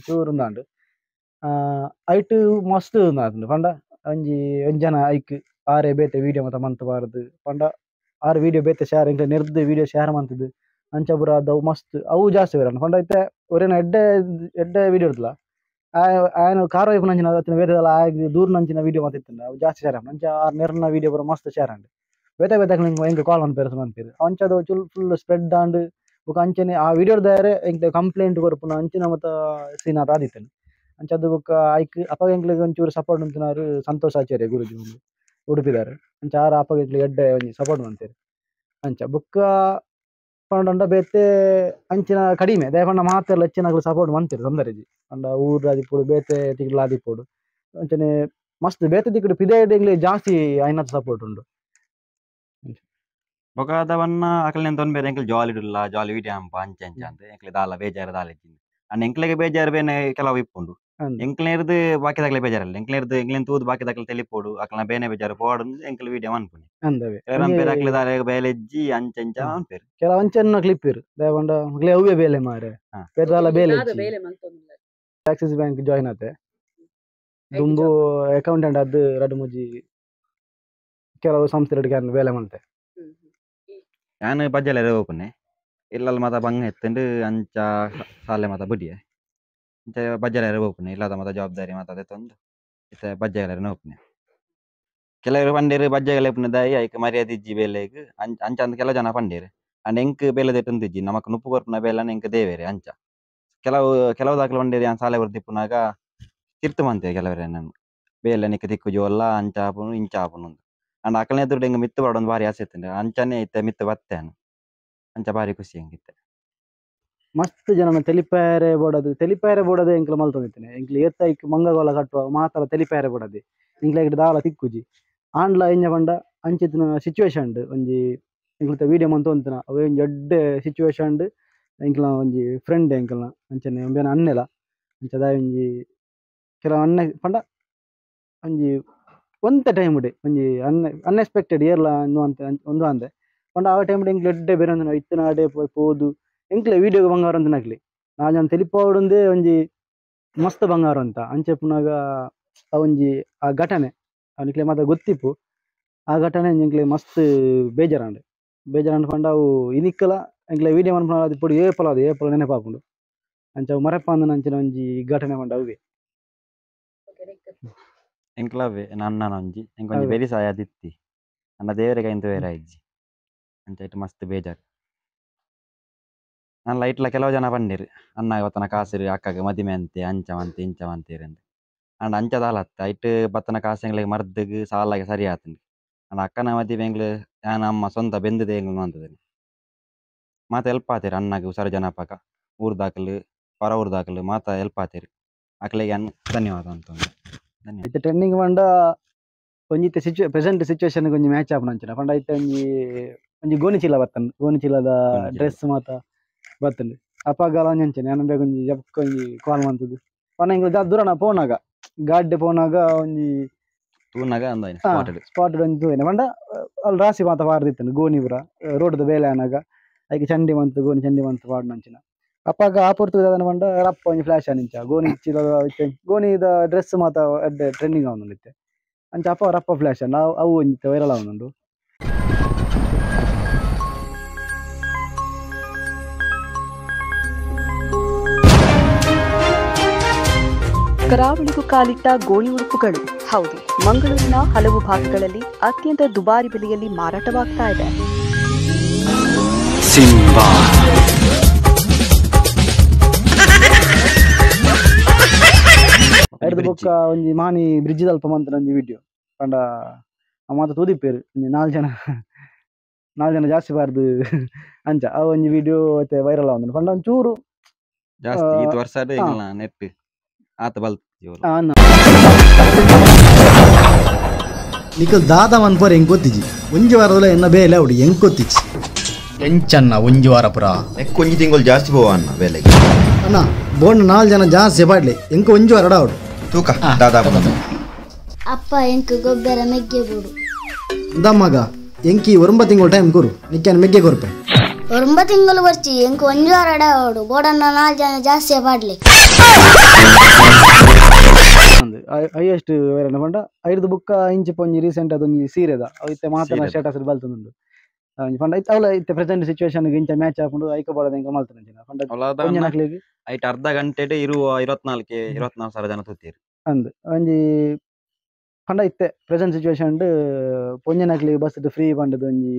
ಚೂರು ಉಂದಾಂಡ್ ಐಟ್ ಮಸ್ತ್ ಉಂದಾತುಂಡು ಪಂಡ ಒಂಜಿ ಒಂಜಿ ಜನ ಐಕ್ ಆರೆ ಬೇತೆ ವಿಡಿಯೋ ಮಾತ ಮಂತ್ ಪಾರ್ದ್ ಪಂಡ ಆರ್ ವಿಡಿಯೋ ಬೇತೆ ಶೇರ್ ಎಂಕ್ಲೆ ನೆರ್ದ್ ವಿಡಿಯೋ ಶೇರ್ ಮಂತುದು ಅಂಚ ಪೂರ ಅವು ಮಸ್ತ್ ಅವು ಜಾಸ್ತಿ ವೈರಲ್ ಪಂಡ ಇತ್ತೆ ಒರಿನ ಎಡ್ಡೆ ಎಡ್ಡೆ ವಿಡಿಯೋ ಇರ್ತಲ ಆಯನ ಕಾರ್ ವೈಪುನಂಚಿನ ಅತ್ತಿನ ಬೇತೆದಲ ಆಯಗ್ ದೂರ್ನಂಚಿನ ವಿಡಿಯೋ ಮಾತ ಇತ್ತುಂಡ ಅವು ಜಾಸ್ತಿ ಶೇರ್ ಆಪುಂಡು ಅಂಚ ಆರ್ ನೆರ್ನ ವಿಡಿಯೋ ಪೂರ ಮಸ್ತ್ ಶೇರ್ ಆಂಡ್ ಬೇತೆ ಬೇತೆ ಎಂಕ್ ಕಾಲ್ ಮನ್ಪೆರ್ ಮನ್ಪೆರ್ ಅಂಚದ ಚುಲ್ ಫುಲ್ ಸ್ಪ್ರೆಡ್ ಆಂಡ್ ಬೊಕ ಅಂಚನೆ ಆ ವಿಡಿಯೋ ದಾಯರೆ ಎಂಕ್ ಕಂಪ್ಲೇಂಟ್ ಕೊರ್ಪುನ ಅಂಚಿನ ಮಾತ ಸೀನ್ ಆತ ಆದಿತ್ತುಂಡು ಅಂಚ ಬೊಕ್ಕ ಐಕ್ ಅಪಗ ಎಂಕ್ಲೆಗ್ ಒಂಚೂರು ಸಪೋರ್ಟ್ ಉಂತುನಾರ್ ಸಂತೋಷ್ ಆಚಾರ್ಯ ಗುರೂಜಿ ಉಂದು ಉಡುಪಿದಾರ್ ಅಂಚ ಆರ್ ಅಪಗ ಎಂಕ್ಲೆಗ್ ಎಡ್ಡೆ ಒಂಜಿ ಸಪೋರ್ಟ್ ಮಂತೆರ್ ಅಂಚ ಬೊಕ್ಕ ಪಂಡ ಬೇತೆ ಅಂಚಿನ ಕಡಿಮೆ ದಾಯೆ ಪಂಡ ಮಾತೆರ್ಲ ಹೆಚ್ಚಿನಕುಲು ಸಪೋರ್ಟ್ ಮಂತೆರ್ ತೊಂದರೆಜಿ ಪಂಡ ಊರು ಆದಿಪ್ಪೊಡು ಬೇತೆ ತಿಕ್ಡ್ಲ ಆದಿಪ್ಪೊಡು ಅಂಚನೆ ಮಸ್ತ್ ಬೇತೆ ತಿಕ್ಡ್ ಪಿದಯ್ಡ್ ಎಂಕ್ಲೆಗ್ ಜಾಸ್ತಿ ಆಯಿನಾತ್ ಸಪೋರ್ಟ್ ಉಂಡು. ಬೊಕ ಅದ ವನ್ನ ಅಕಲ್ನೆನ್ ತೊಂಬೆರ್ ಎಂಕ್ಲು ಜಾಲಿ ಡುಲ್ಲ ಜಾಲಿ ವಿಡಿಯೋ ಅಂಪ ಅಂಚ ಅಂಚ ಅಂದ್ ಎಂಕ್ಲೆ ದಾಲ ಬೇಜಾರ್ ದಾಲ ಇಜ್ಜಿ ಅಂಡ್ ಎಂಕ್ಲೆಗ್ ಬೇಜಾರ್ ಬೇನೆ ಕೆಲವು ಇಪ್ಪುಂಡು ಎಂಕ್ಲೆರ್ದ್ ಬಾಕಿದಕ್ಲೆ ಬೇಜಾರಲ್ಲ ಎಂಕ್ಲೆರ್ದ್ ಎಂಕ್ಲೆನ್ ತೂದು ಬಾಕಿದಕ್ಲೆ ತೆಲಿಪೊಡು ಅಕಲ್ನ ಬೇನೆ ಬೇಜಾರ್ ಪೋವೊಡು ಎಂಕ್ಲು ವಿಡಿಯೋ ಮನ್ಪುನಿ ಅಂದವೆ ಕೆಲವು ಅಕ್ಲೆ ದಾಲ ಬೇಲೆ ಇಜ್ಜಿ ಅಂಚ ಅಂಚ ಮನ್ಪೆರ್ ಕೆಲವು ಅಂಚನ್ನ ಕ್ಲಿಪ್ ಇರು ದಾಯೆ ಪಂಡ ಅಕ್ಲೆ ಅವ್ವೆ ಬೇಲೆ ಮಾರೆ ಬೇರೆ ದಾಲ ಬೇಲೆ ಇಜ್ಜಿ. ಆಕ್ಸಿಸ್ ಬ್ಯಾಂಕ್ ಜಾಯಿನ್ ಆತೆ ದುಂಬು ಅಕೌಂಟೆಂಟ್ ಆದ್ ರಡ್ಡ್ ಮೂಜಿ ಕೆಲವು ಸಂಸ್ಥೆಲೆಡ್ ಬೇಲೆ ಮಲ್ತೆ. ಯಾನ್ ಬಜ್ಜೆಲೆರೆ ಪೋಪುನೆ ಇಲ್ಲಲ್ ಮಾತ ಬಂಗ ಇತ್ತುಂಡು ಅಂಚ ಸಾಲೆ ಮಾತ ಬುಡಿಯೆ ಅಂಚ ಬಜ್ಜೆಲೆರೆ ಪೋಪುನೆ ಇಲ್ಲದ ಮಾತ ಜವಾಬ್ದಾರಿ ಮಾತ ದೆತ್ತೊಂದು ಇತ್ತೆ ಬಜ್ಜೆಲೆರೆ ಪೋಪುನೆ ಕೆಲವರು ಪಂಡೆರ್ ಬಜ್ಜೆಗಲೆ ಇಪ್ಪುನ ದಾಯಿ ಐಕ್ ಮರ್ಯಾದೆ ಇಜ್ಜಿ ಬೇಲೆಗ್ ಅಂಚ ಅಂದ್ ಕೆಲವು ಜನ ಪಂಡೆರ್ ಅಂಡ್ ಎಂಕ್ ಬೇಲೆ ದೆತ್ತೊಂದಿಜ್ಜಿ ನಮಕ್ ನುಪ್ಪು ಕೊರ್ಪುನ ಬೇಲೆನ್ ಎಂಕ್ ದೇವೆರೆ ಅಂಚ ಕೆಲವು ಕೆಲವು ದಾಕಲು ಪಂಡೆರ್ ಯಾನ್ ಸಾಲೆ ಬುರ್ದಿಪ್ಪುನಗ ತಿರ್ತು ಮಂತೆರ್ ಕೆಲವೆರ್ ಎನ್ನನ್ ಬೇಲೆ ನಿಕ್ಕ್ ತಿಕ್ಕುಜಿ ಒಲ್ಲ ಅಂಚ ಆಪುಂಡು ಇಂಚ ಆಪುಂಡು ಅಂಡ್ ಅಕಲ್ನ ಎದುರುಡು ಎಂಕ್ ಮಿತ್ತ್ ಬರೊಡು ಬಾರಿ ಆಸೆ ಇತ್ತುಂಡು ಅಂಚನೆ ಇತ್ತೆ ಮಿತ್ತ್ ಬತ್ತೆ ಯಾನ್ ಅಂಚ ಬಾರಿ ಖುಷಿ ಎಂಕ್ ಇತ್ತೆ. ಮಸ್ತ್ ಜನನ ತೆಲಿಪಾಯರೆ ಬೋಡದು ತೆಲಿಪಾಯರೆ ಬೋಡದೆ ಎಂಕ್ಲ ಮಲ್ತೊಂದಿತ್ತನೆ ಎಂಕ್ಲ ಏತ ಐಕ್ ಮಂಗಗೋಲ ಕಟ್ಟುವ ಮಾತಲ ತೆಲಿಪಾಯರೆ ಬೋಡದೆ ಎಂಕ್ಲ ಐಕ್ ದಾಲ ತಿಕ್ಕುಜಿ ಆಂಡ್ಲ ಎಂಜ ಪಂಡ ಅಂಚಿತ್ತಿನ ಸಿಚುವೇಶನ್ ಒಂಜಿ ಎಂಕ್ಲತ ವಿಡಿಯೋ ಮಂತೊಂತಿನ ಅವೇ ಒಂಜಿ ಎಡ್ಡೆ ಸಿಚುವೇಶನ್ ಎಂಕ್ಲ ಒಂಜಿ ಫ್ರೆಂಡ್ ಎಂಕಲ್ನ ಅಂಚನೆ ಒಂಬೇನ ಅಣ್ಣೆಲ ಅಂಚ ದಾಯ ಒಂಜಿ ಕೆಲವು ಅಣ್ಣೆ ಪಂಡ ಒಂಜಿ ಒಂತೆ ಟೈಮ್ ಉಡೆ ಒಂಜಿ ಅನ್ಎಕ್ಸ್ಪೆಕ್ಟೆಡ್ ಏರ್ಲ ಅಂತ ಒಂದು ಅಂದೆ ಪಂಡ ಆ ಟೈಮ್ ಎಂಕ್ಲೆ ಎಡ್ಡೆ ಬೇರೆ ಒಂದು ಇತ್ತಿನಾಡೆ ಪೋದು ಎಂಕ್ಲೆ ವೀಡಿಯೋಗೆ ಬಂಗಾರ ಅಂತ ನಕ್ಲಿ ನಾನು ತೆಲಿಪಾವಡೊಂದೇ ಒಂಜಿ ಮಸ್ತ್ ಬಂಗಾರ ಅಂತ ಅಂಚೆ ಪುನಾಗ ಆ ಒಂಜಿ ಆ ಘಟನೆ ಅವನಿಕ್ಲೆ ಮಾತ ಗೊತ್ತಿಪ್ಪು ಆ ಘಟನೆ ಎಂಕ್ಲೆ ಮಸ್ತ್ ಬೇಜಾರಾಂಡ್ ಬೇಜಾರಾಂಡ್ ಪಂಡ ಅವು ಇನಿಕ್ಕಲ ಎಂಕ್ಲೆ ವೀಡಿಯೋ ಮನ್ಪುನ ಅದು ಪೊಡಿ ಏಪಲ ಅದು ಏಪಲ ನೆನಪಾಪುಂಡು ಅಂಚ ಅವು ಮರಪ್ಪ ಅಂದನ ಅಂಚಿನ ಒಂಜಿ ಘಟನೆ ಪಂಡ ಅವುವೆ ಎಂಕ್ಲವೇ ನನ್ನ ಒಂಜಿ ಎಂಕೊಂಜಿ ಬೆರಿ ಸಾಯ ದಿತ್ತಿ ನನ್ನ ದೇವರಿಗೆ ಇಂತ ಬೇರೆ ಆಯ್ಜಿ ಅಂಚ ಇಟ್ಟು ಮಸ್ತ್ ಬೇಜಾರು ನಾನು ಲೈಟ್ಲ ಕೆಲವು ಜನ ಬಂದಿರು ಅಣ್ಣ ಬತ್ತನ ಕಾಸಿರು ಅಕ್ಕಗೆ ಮದಿಮೆ ಅಂತೆ ಅಂಚ ಮಂತೆ ಇಂಚ ಮಂತೇರು ಅಂತೆ ಅಂಡ್ ಅಂಚದಾಲ ಅತ್ತ ಇಟ್ಟು ಬತ್ತನ ಕಾಸು ಎಂಗ್ಳಿಗೆ ಮರ್ದಿಗೆ ಸಾಲಾಗಿ ಸರಿ ಆತಂಡು ಅಂಡ್ ಅಕ್ಕನ ಮದಿಮೆ ಎಂಗ್ಳು ನಾನು ಅಮ್ಮ ಸ್ವಂತ ಬೆಂದಿದೆ ಎಂಗ್ಳು ಅಂತದೇನೆ ಮಾತ ಎಲ್ಪ್ ಆತೀರಿ ಅಣ್ಣಗೆ ಹುಷಾರು ಜನಪಕ ಊರ್ದಾಕಲು ಪರ ಊರ್ದಾಕಲು ಮಾತ ಎಲ್ಪ್ ಆತೀರಿ ಅಕ್ಲೆಗೆ ಅನ್ನ ಧನ್ಯವಾದ ಅಂತ ಧನ್ಯವಾದ. ಇತ್ತೆ ಟ್ರೆಂಡಿಂಗ್ ಪಂಡ ಒಂಜಿ ಇತ್ತೆ ಪ್ರೆಸೆಂಟ್ ಸಿಚುವೇಶನ್ ಒಂಜಿ ಮ್ಯಾಚ್ ಆಪುನ ಅಂಚಿನ ಪಂಡ ಇತ್ತೆ ಒಂಜಿ ಒಂಜಿ ಗೋಣಿ ಚೀಲ ಬತ್ತಂಡು ಗೋಣಿ ಚೀಲದ ಡ್ರೆಸ್ ಮಾತ ಬತ್ತಂಡು ಅಪಗಾಲ ಒಂಜಿ ಅಂಚನೆ ಯಾನ ಬೇಗ ಒಂಜಿ ಜಪ್ಕ ಒಂಜಿ ಕಾಲ್ ಮಂತದ್ದು ಪಂಡ ಎಂಕ್ಲು ದಾದ ದೂರನ ಪೋನಾಗ ಗಾಡ್ಡೆ ಪೋನಾಗ ಒಂಜಿ ತೂನಾಗ ಅಂದಾಯಿನ ಸ್ಪಾಟ್ ಒಂಜಿ ತೂಯಿನ ಪಂಡ ಅಲ್ಲಿ ರಾಸಿ ಮಾತ ಪಾರ್ದಿತ್ತಂಡು ಗೋಣಿ ಪೂರ ರೋಡ್ದ ಬೇಲೆ ಆನಾಗ ಐಕೆ ಚಂಡಿ ಮಂತ್ ಗೋಣಿ ಚಂಡಿ ಮಂತ್ ಪಾಡ್ನ ಅಂಚಿನ ಅಪ್ಪಾಗ ಆ ಪೊರ್ತು ದಾದನ ಪಂಡ ರಪ್ಪ ಒಂಜಿ ಫ್ಲಾಶ್ ಆನಿಂಚ ಗೋಣಿ ಚೀಲದ ಗೋಣಿದ ಡ್ರೆಸ್ ಮಾತ ಎಡ್ಡೆ ಟ್ರೆಂಡಿಂಗ್ ಆವೊಂದುಂಡು ಅಂಚ ಅಪ್ಪ ರಪ್ಪ ಫ್ಲಾಶ್ ಅವು ಅವು ಒಂಜಿ ವೈರಲ್ ಆವೊಂದುಂಡು. ಕರಾವಳಿಗೂ ಕಾಲಿಟ್ಟ ಗೋಣಿ ಉಡುಪುಗಳು ಹೌದು, ಮಂಗಳೂರಿನ ಹಲವು ಭಾಗಗಳಲ್ಲಿ ಅತ್ಯಂತ ದುಬಾರಿ ಬೆಲೆಯಲ್ಲಿ ಮಾರಾಟವಾಗ್ತಾ ಇದೆ. ಬೊಕ್ಕ ಒಂಜಿ ಮಾನಿ ಬ್ರಿಡ್ಜ್ ದಲ್ಪ ಮಂತನ ಒಂಜಿ ವಿಡಿಯೋ ಪಂಡ ಮಾತ ತೂದಿಪ್ಪೇರು ಒಂಜಿ ನಾಲ್ ಜನ ಜಾಸ್ತಿ ಬಾರ್ದು ಅಂಚ ಆ ಒಂಜಿ ವಿಡಿಯೋ ವೈರಲ್ ಆವೊಂದುಂಡು ಪಂಡ ಒಂಚೂರು ಜಾಸ್ತಿ ಈತ್ ವರ್ಷ ನೆಟ್ ಆತ ಬಲ್ತ್ ನಿಕಲ್ ದಾದ ಮನ್ಪೋರ್ ಹೆಂಗ್ ಗೊತ್ತಿಜಿ ಒಂಜಿ ವಾರದಲ್ಲ ಎನ್ನ ಬೇಲೆ ಅವಡು ಹೆಂಗ್ ಗೊತ್ತಿಜಿ ಎಂಚನ್ನ ಒಂಜಿ ವಾರ ಪುರ ಒಂಜಿ ತಿಂಗಳು ಜಾಸ್ತಿ ಪೋವ ಅಣ್ಣ ಬೇಲೆಗೆ ಅಣ್ಣ ಬೋಂಡ್ ನಾಲ್ ಜನ ಜಾಸ್ತಿ ಪಾಡ್ಲಿ ಎಂಕ ಒಂಜಿ ವಾರ ಅವಡು ತೂಕ ದಾದಾ ಅಪ್ಪ ಎಂಕ್ ಗೊಬ್ಬರ ಮೆಗ್ಗೆ ಬೋಡು ಮಗ ಎಂಕಿ ಒಂಬ ತಿಂಗಳು ಟೈಮ್ ಕೊರು ನಿಕ್ಕಾನ ಮೆಗ್ಗೆ ಕೊರ್ಪೆ ಒಂಬ ತಿಂಗಳು ಬರ್ಚಿ ಎಂಕ್ ಒಂಜಿ ವಾರ ಅವಡು ಬೋಡನ್ನ ನಾಲ್ ಜನ ಜಾಸ್ತಿ ಪಾಡ್ಲಿ ಹೈಯೆಸ್ಟ್ ವೈರಲ್ ಪಂಡ ಐದು ಬುಕ್ಕ ಇಂಚಿ ಪೊಂಜಿ ರೀಸೆಂಟ್ ಅದೊಂಜಿ ಸೀರೆದ ಇತ್ತೆ ಮಾತ್ರ ಸ್ಟೇಟಸ್ ಬಲ್ತುಂಡು ಪಂಡ ಇತ್ತೆ ಅವಲ ಇತ್ತೆ ಪ್ರೆಸೆಂಟ್ ಸಿಚುವೇಶನ್ ಇಂಚ ಮ್ಯಾಚ್ ಆಪುಂಡು ಐಕ ಬೋಡದ ಎಂಕ ಮಲ್ತುಂಡು ಪಂಡ ಒಂಜಿ ಐಟ್ ಅರ್ಧ ಗಂಟೆಡ್ ಇರುವ 24 ಸಾವಿರ ಜನ ತೂತೀರು ಅಂದ್ ಒಂಜಿ ಪಂಡ ಇತ್ತೆ ಪ್ರೆಸೆಂಟ್ ಸಿಚುವೇಶನ್ ಪೊಂಜನಕ್ಲಿ ಬಸ್ ಫ್ರೀ ಪಂಡದ ಒಂಜಿ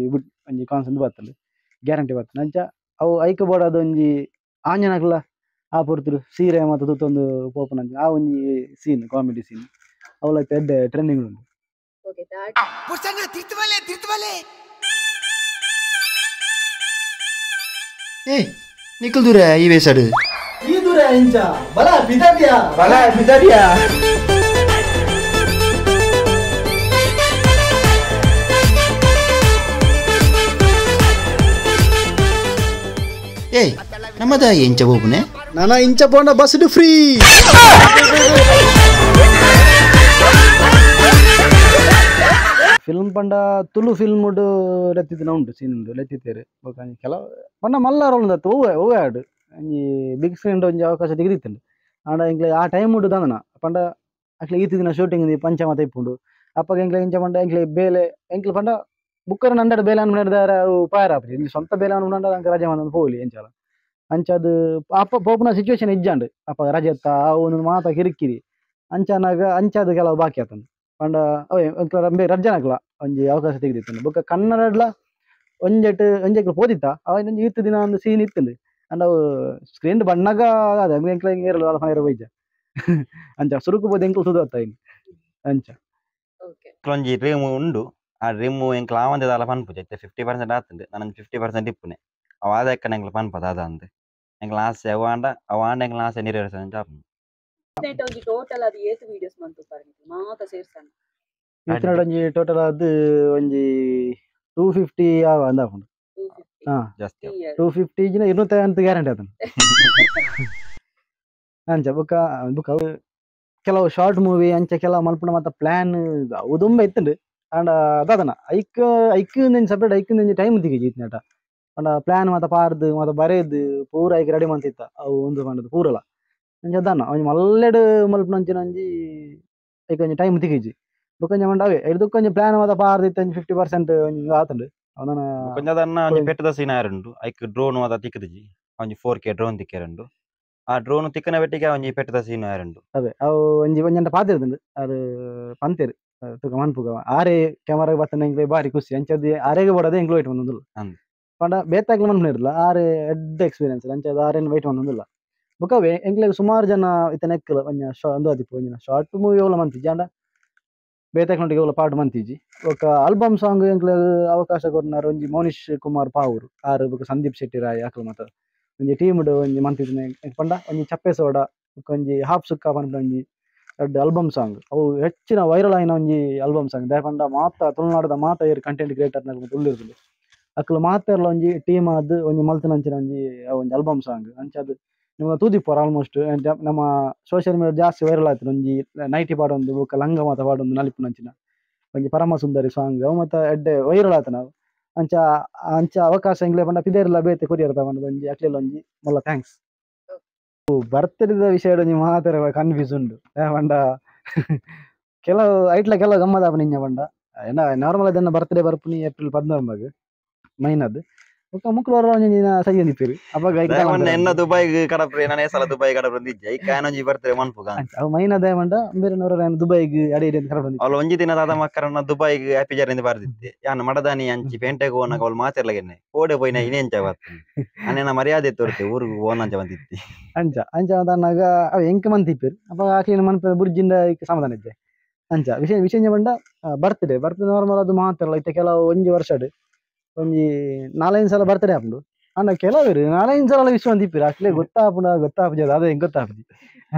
ಒಂಜಿ ಕಾನ್ಸೆಪ್ಟ್ ಬರ್ತದೆ ಗ್ಯಾರಂಟಿ ಬರ್ತದೆ ಅಂಚ ಅವು ಐಕ ಬೋಡದ ಒಂಜಿ ಆಂಜನಕ್ಲ ಆ ಪೊರ್ತುಡು ಸೀರೆ ಮತ್ತು ತೂತೊಂದು ಪೋಪುನ ಆ ಒಂಜಿ scene comedy scene ಅವಲ ಎಡ್ಡೆ ಟ್ರೆಂಡಿಂಗ್ ಉಂಡು. ಏ ನಿಖಲ್ ದೂರ ಈ ವೇಸಡು ಈ ದೂರ ಇಂಚ ಬಲ ಬಿದರಿಯಾ ಬಲ ಬಿದರಿಯಾ ಏಯ್ ನಮ್ಮದ ಎಂಚ ಬೋಪುನೆ ನಾನ ಇಂಚ ಪೋಂಡ ಬಸ್ ಫ್ರೀ film ಪಂಡ ತುಳು ಫಿಲ್ಮ್ ಲೆತ್ತಿತ್ತಿನ ಉಂಟು ಸೀನ್ ಉಂಟು ಲೆತ್ತಿತ್ತೇರು ಬೊಕ್ಕ ಕೆಲವು ಪಂಡ ಮಲ್ಲ ರೋಲ್ ದತ್ತು ಒವ್ವೆ ಒವ್ವೆ ಆಡು ಒಂಜಿ ಬಿಗ್ ಸ್ಕ್ರೀನ್ ಒಂಜಿ ಅವಕಾಶ ತೆಗೆದಿತ್ತಂಡು ಆಂಡ ಎಂಕ್ಲೆ ಆ ಟೈಮ್ ಉಂಟು ದಂದನ ಪಂಡ ಅಕ್ಲೆ ಈತ ದಿನ ಶೂಟಿಂಗ್ ಪಂಚ ಮಾತ ಇಪ್ಪುಂಡು ಅಪ್ಪಗ ಎಂಕ್ಲೆ ಇಂಚ ಪಂಡ ಎಂಕ್ಲೆ ಬೇಲೆ ಎಂಕ್ಲೆ ಪಂಡ ಬುಕ್ಕರ್ ನಂಡಾಡ ಬೇಲೆ ಅನ್ಮಂಡ ಪಾಯರ ಆಪುಜಿ ಇಂಚ ಸ್ವಂತ ಬೇಲೆ ಅನ್ಮಂಡ ಅಂಕ ರಜೆ ಮಂದೊಂದು ಪೋಲಿ ಎಂಚಾಲ ಅಂಚ ಅದು ಅಪ್ಪ ಪೋಪುನ ಸಿಚುವೇಶನ್ ಇಜ್ಜಾಂಡ್ ಅಪ್ಪ ರಜೆತ್ತ ಅವು ಮಾತ ಕಿರಿಕಿರಿ ಅಂಚನಾಗ ಅಂಚಾದ ಕೆಲವು ಬಾಕಿ ಆತಂದು ಪಂಡ ಅವೇ ಎಂಕ್ಲ ರಜ್ಜನಕ್ಲ ಒಂಜಿ ಅವಕಾಶ ತೆಗೆದಿತ್ತಂಡು ಬೊಕ್ಕ ಕನ್ನಡಡ್ಲ ಒಂಜೆಟ್ ಒಂಜೆಕ್ಲ ಪೋದಿತ್ತ ಅವ ಒಂಜಿ ಈತ್ ದಿನ ಒಂದು ಸೀನ್ ಇತ್ತಂಡು ಅಂಡ ಅವು ಸ್ಕ್ರೀನ್ ಬಣ್ಣಗ ಅದ ಎಂಕ್ಲ ಏರಲು ಅಲ್ಪ ನೇರ ಬೈಜ ಅಂಚ ಸುರುಕು ಬೋದು ಎಂಕ್ಲ ತುದು ಇನ್ನು ಅಂಚ ಒಂಜಿ ಡ್ರೀಮ್ ಉಂಡು ಆ ಡ್ರೀಮ್ ಎಂಕ್ಲ ಆವಂದೆ ದಾಲ ಪನ್ಪುಜಿ ಇತ್ತೆ 50% ಆತುಂಡು ನನ 50% ಇಪ್ಪುನೆ ಅವ ಆದ ಎಂಕ್ಲ ಪನ್ಪದ ಅದ ಅಂದ್ ಎಂಕ್ಲ ಆಸೆ ಅವ ಆಂಡ ಅವ ಆಂಡ ಎಂಕ್ಲ ಆಸೆ ನೆರವೇರಿಸ ಅಂಚ ಆಪುಂಡು. ಒಂಜಿ ಟೋಟಲ್ ಅದು ಏತ್ ವಿಡಿಯೋಸ್ ಮಂತುಪಾರ್ ಮಾತ ಸೇರ್ಸಣ ಇತ್ತಿನಡ ಒಂಜಿ ಟೋಟಲ್ ಅದು ಒಂಜಿ 250 ಆವ ಅಂದಾಪುಂಡು. ಹಾ ಜಾಸ್ತಿ 250 ಜಿನ 250 ಗ್ಯಾರಂಟಿ ಆತನ ಅಂಚ ಬೊಕ್ಕ ಬೊಕ್ಕ ಅವು ಕೆಲವು ಶಾರ್ಟ್ ಮೂವಿ ಅಂಚೆ ಕೆಲವು ಮಲ್ಪುನ ಮಾತ ಪ್ಲಾನ್ ಉದುಂಬ ಇತ್ತುಂಡು ಆಂಡ ದಾದನ ಐಕ್ ಐಕ್ ಸಪ್ರೇಟ್ ಐಕ್ ಟೈಮ್ ತಿಕ್ಕಿಜಿ ಇತ್ನಟ ಪಂಡ ಪ್ಲಾನ್ ಮಾತ ಪಾರ್ದು ಮಾತ ಬರೇದು ಪೂರ ಐಕ್ ರೆಡಿ ಮಂತಿತ್ತ ಅವು ಒಂದು ಪಂಡದು ಪೂರಲ ಅಂಚ ದಾನ ಒಂಜಿ ಮಲ್ಲೆಡ್ ಮಲ್ಪುನ ಅಂಚಿನ ಒಂಜಿ ಐಕ್ ಒಂಜಿ ಟೈಮ್ ತಿಕ್ಕಿಜಿ ಬೊಕ್ಕ ಒಂಜಿ ಪಂಡ ಅವೇ ಐದು ಒಂಜಿ ಪ್ಲಾನ್ ಮಾತ ಪಾರ್ದು ಇತ್ತ ಒಂಜಿ 50% ಒಂಜಿ ಆತುಂಡು ಅವನ ಕೊಂಚ ಅದನ್ನ ಒಂಜಿ ಪೆಟ್ಟದ ಸೀನ್ ಆರುಂಡು ಐಕ್ ಡ್ರೋನ್ ಮಾತ ತಿಕ್ಕದಿಜಿ ಒಂಜಿ 4K drone ತಿಕ್ಕೆರುಂಡು ಆ ಡ್ರೋನ್ ತಿಕ್ಕನ ಬೆಟ್ಟಿಗೆ ಒಂಜಿ ಪೆಟ್ಟದ ಸೀನ್ ಆರುಂಡು ಅದೇ ಅವು ಒಂಜಿ ಒಂಜಂಟ ಪಾತಿರ್ತುಂಡು ಅದು ಪಂತೇರು ತುಕ ಮನ್ಪುಗ ಆರೆ ಕ್ಯಾಮರಾ ಬತ್ತನ ಎಂಕ್ಲೆ ಬಾರಿ ಖುಷಿ ಅಂಚದ ಆರೆಗೆ ಬೋಡದೆ ಎಂಕ್ಲು ವೈಟ್ ಬಂದೊಂದುಲ್ಲ ಪಂಡ ಬೇತಾಗ್ಲ ಮನ್ಪುನಿರ್ಲ ಆರೆ ಎಡ್ಡೆ ಎಕ್ಸ್ಪೀರಿಯನ್ಸ್ ಅಂಚದ ಆರೇನು ವೈಟ್ ಬಂದೊಂದುಲ್ಲ ಬೊಕವೇ ಎಂಕ್ಲೆಗ್ ಸುಮಾರು ಜನ ಇತ್ತ ನೆಕ್ಕಲ ಒಂಜ ಅಂದು ಆದಿಪ್ಪು ಒಂಜಿನ ಶಾರ್ಟ್ ಮೂವಿ ಓಲ ಮಂತಿಜಿ ಅಂಡ ಬೇತಾಕ್ಲೊಟ್ಟಿಗೆ ಓಲ ಪಾಟ್ ಮಂತಿಜಿ ಬೊಕ ಆಲ್ಬಮ್ ಸಾಂಗ್ ಎಂಕ್ಲೆಗ್ ಅವಕಾಶ ಕೊರ್ನಾರ್ ಒಂಜಿ ಮೌನಿಶ್ ಕುಮಾರ್ ಪಾವೂರು ಆರು ಬೊಕ ಸಂದೀಪ್ ಶೆಟ್ಟಿ ರಾಯ್ ಅಕ್ಲು ಮಾತ ಒಂಜಿ ಟೀಮ್ ಒಂಜಿ ಮಂತಿಜ್ನೆ ಪಂಡ ಒಂಜಿ ಚಪ್ಪೆ ಸೋಡ ಬೊಕ ಒಂಜಿ ಹಾಪ್ ಸುಕ್ಕ ಪನ್ಪಿನ ಒಂಜಿ ರಡ್ಡ್ ಆಲ್ಬಮ್ ಸಾಂಗ್ ಅವು ಹೆಚ್ಚಿನ ವೈರಲ್ ಆಯಿನ ಒಂಜಿ ಆಲ್ಬಮ್ ಸಾಂಗ್ ದಾಯೆ ಪಂಡ ಮಾತ ತುಳುನಾಡುದ ಮಾತ ಏರ್ ಕಂಟೆಂಟ್ ಕ್ರಿಯೇಟರ್ ನಕುಲು ತುಳ್ಳಿರ್ತುಂಡು ಅಕ್ಲು ಮಾತೆರ್ಲ ಒಂಜಿ ಟೀಮ್ ಆದ್ ಒಂಜಿ ಮಲ್ತಿನಂಚಿನ ಒಂಜಿ ಒಂಜಿ ಆಲ್ಬಮ್ ಸಾಂಗ್ ಅಂಚಾದ್ ನಿಮ್ಮ ತೂದಿಪ್ಪುವರ್ ಆಲ್ಮೋಸ್ಟ್ ನಮ್ಮ ಸೋಷಿಯಲ್ ಮೀಡಿಯಾ ಜಾಸ್ತಿ ವೈರಲ್ ಆಯ್ತು ಒಂಜಿ ನೈಟಿ ಪಾಡೊಂದು ಬೊಕ ಲಂಗ ಮಾತ ಪಾಡೊಂದು ನಲಿಪುನಂಚಿನ ಒಂಜಿ ಪರಮ ಸುಂದರಿ ಸಾಂಗ್ ಅವು ಮಾತ ಎಡ್ಡೆ ವೈರಲ್ ಆತನ ಅಂಚ ಅಂಚ ಅವಕಾಶ ಎಂಕ್ಲೆ ಪಂಡ ಪಿದೇರ್ಲ ಬೇತೆ ಕೊರಿಯರ್ ಪಂಡ ಒಂಜಿ ಅಕ್ಲೆಲ ಒಂಜಿ ಮಲ್ಲ thanks. ಬರ್ತಡೇದ ವಿಷಯ ಒಂಜಿ ಮಾತೆರ ಕನ್ಫ್ಯೂಸ್ ಉಂಡು ಪಂಡ ಕೆಲವು ಐಟ್ಲ ಕೆಲವು ಗಮ್ಮದ ಆಪುನ ಪಂಡ ಏನ ನಾರ್ಮಲ್ ಅದನ್ನ ಬರ್ತ್ಡೇ ಬರ್ಪುನಿ ಏಪ್ರಿಲ್ 14 ಮೈನದ್ ಬೊಕ ಮುಕ್ಲು ವರ ಒಂಜಿ ದಿನ ಸಯ್ಯೊಂದು ಇಪ್ಪೆರ್ ಅಪಗ ಐಕ್ ದಾಲ ಎನ್ನ ದುಬೈಗ್ ಕಡಪ್ರೆ ನಾನೇ ಸಲ ದುಬೈ ಕಡಪ್ರೆ ಇಜ್ಜಿ ಐಕ್ ಆಯನ ಒಂಜಿ ಬರ್ತ್ಡೇ ಮನ್ಪುಗ ಅವು ಮೈನದ ಪಂಡ ಬೇರೆ ನೂರ ದುಬೈಗ್ ಅಡೆ ಇಡೆ ಕಡಪ್ರೆ ಅವಳು ಒಂಜಿ ದಿನ ದಾದ ಮಕ್ಕರನ್ನ ದುಬೈಗ್ ಹ್ಯಾಪಿ ಜರ್ನಿ ಬರ್ದಿತ್ತೆ ಯಾನ್ ಮಡದಾನಿ ಅಂಚಿ ಪೇಂಟೆಗ್ ಹೋನಾಗ ಅವಳು ಮಾತೆರ್ಲಗೆನೆ ಓಡೆ ಪೋಯಿನ ಇನೇಂಚ ಬರ್ತನೆ ಅನೇನ ಮರ್ಯಾದೆ ತೋರ್ತೆ ಊರುಗು ಹೋನಂಚ ಬಂದಿತ್ತಿ ಅಂಚ ಅಂಚ ಅನ್ನಾಗ ಅವು ಎಂಕ್ ಮಂತಿಪ್ಪೆರ್ ಅಪಗ ಆಕ್ಲೆನ ಮನ್ಪೆ ಬುರ್ಜಿಂದ ಐಕ್ ಸಮಾಧಾನ ಇಜ್ಜೆ ಅಂಚ ವಿಷಯ ವಿಷಯ ಪಂಡ birthday birthday normal ಅದು ಮಾತೆರ್ಲ ಇತ್ತೆ ಕೆಲವು ಒಂಜಿ ವರ್ಷಡ್ ಒಂಜಿ 4-5 ಸಲ ಬರ್ತ್ಡೇ ಆಪುಂಡು ಅಂಡ ಕೆಲವರು 4-5 ಸಲ ವಿಶ್ ಮಂತಿಪ್ಪೆರ್ ಅಕ್ಲೆ ಗೊತ್ತಾಪುಂಡ ಗೊತ್ತಾಪುಜಿ ಅದೇ ಎಂಕ್ ಗೊತ್ತಾಪುಜಿ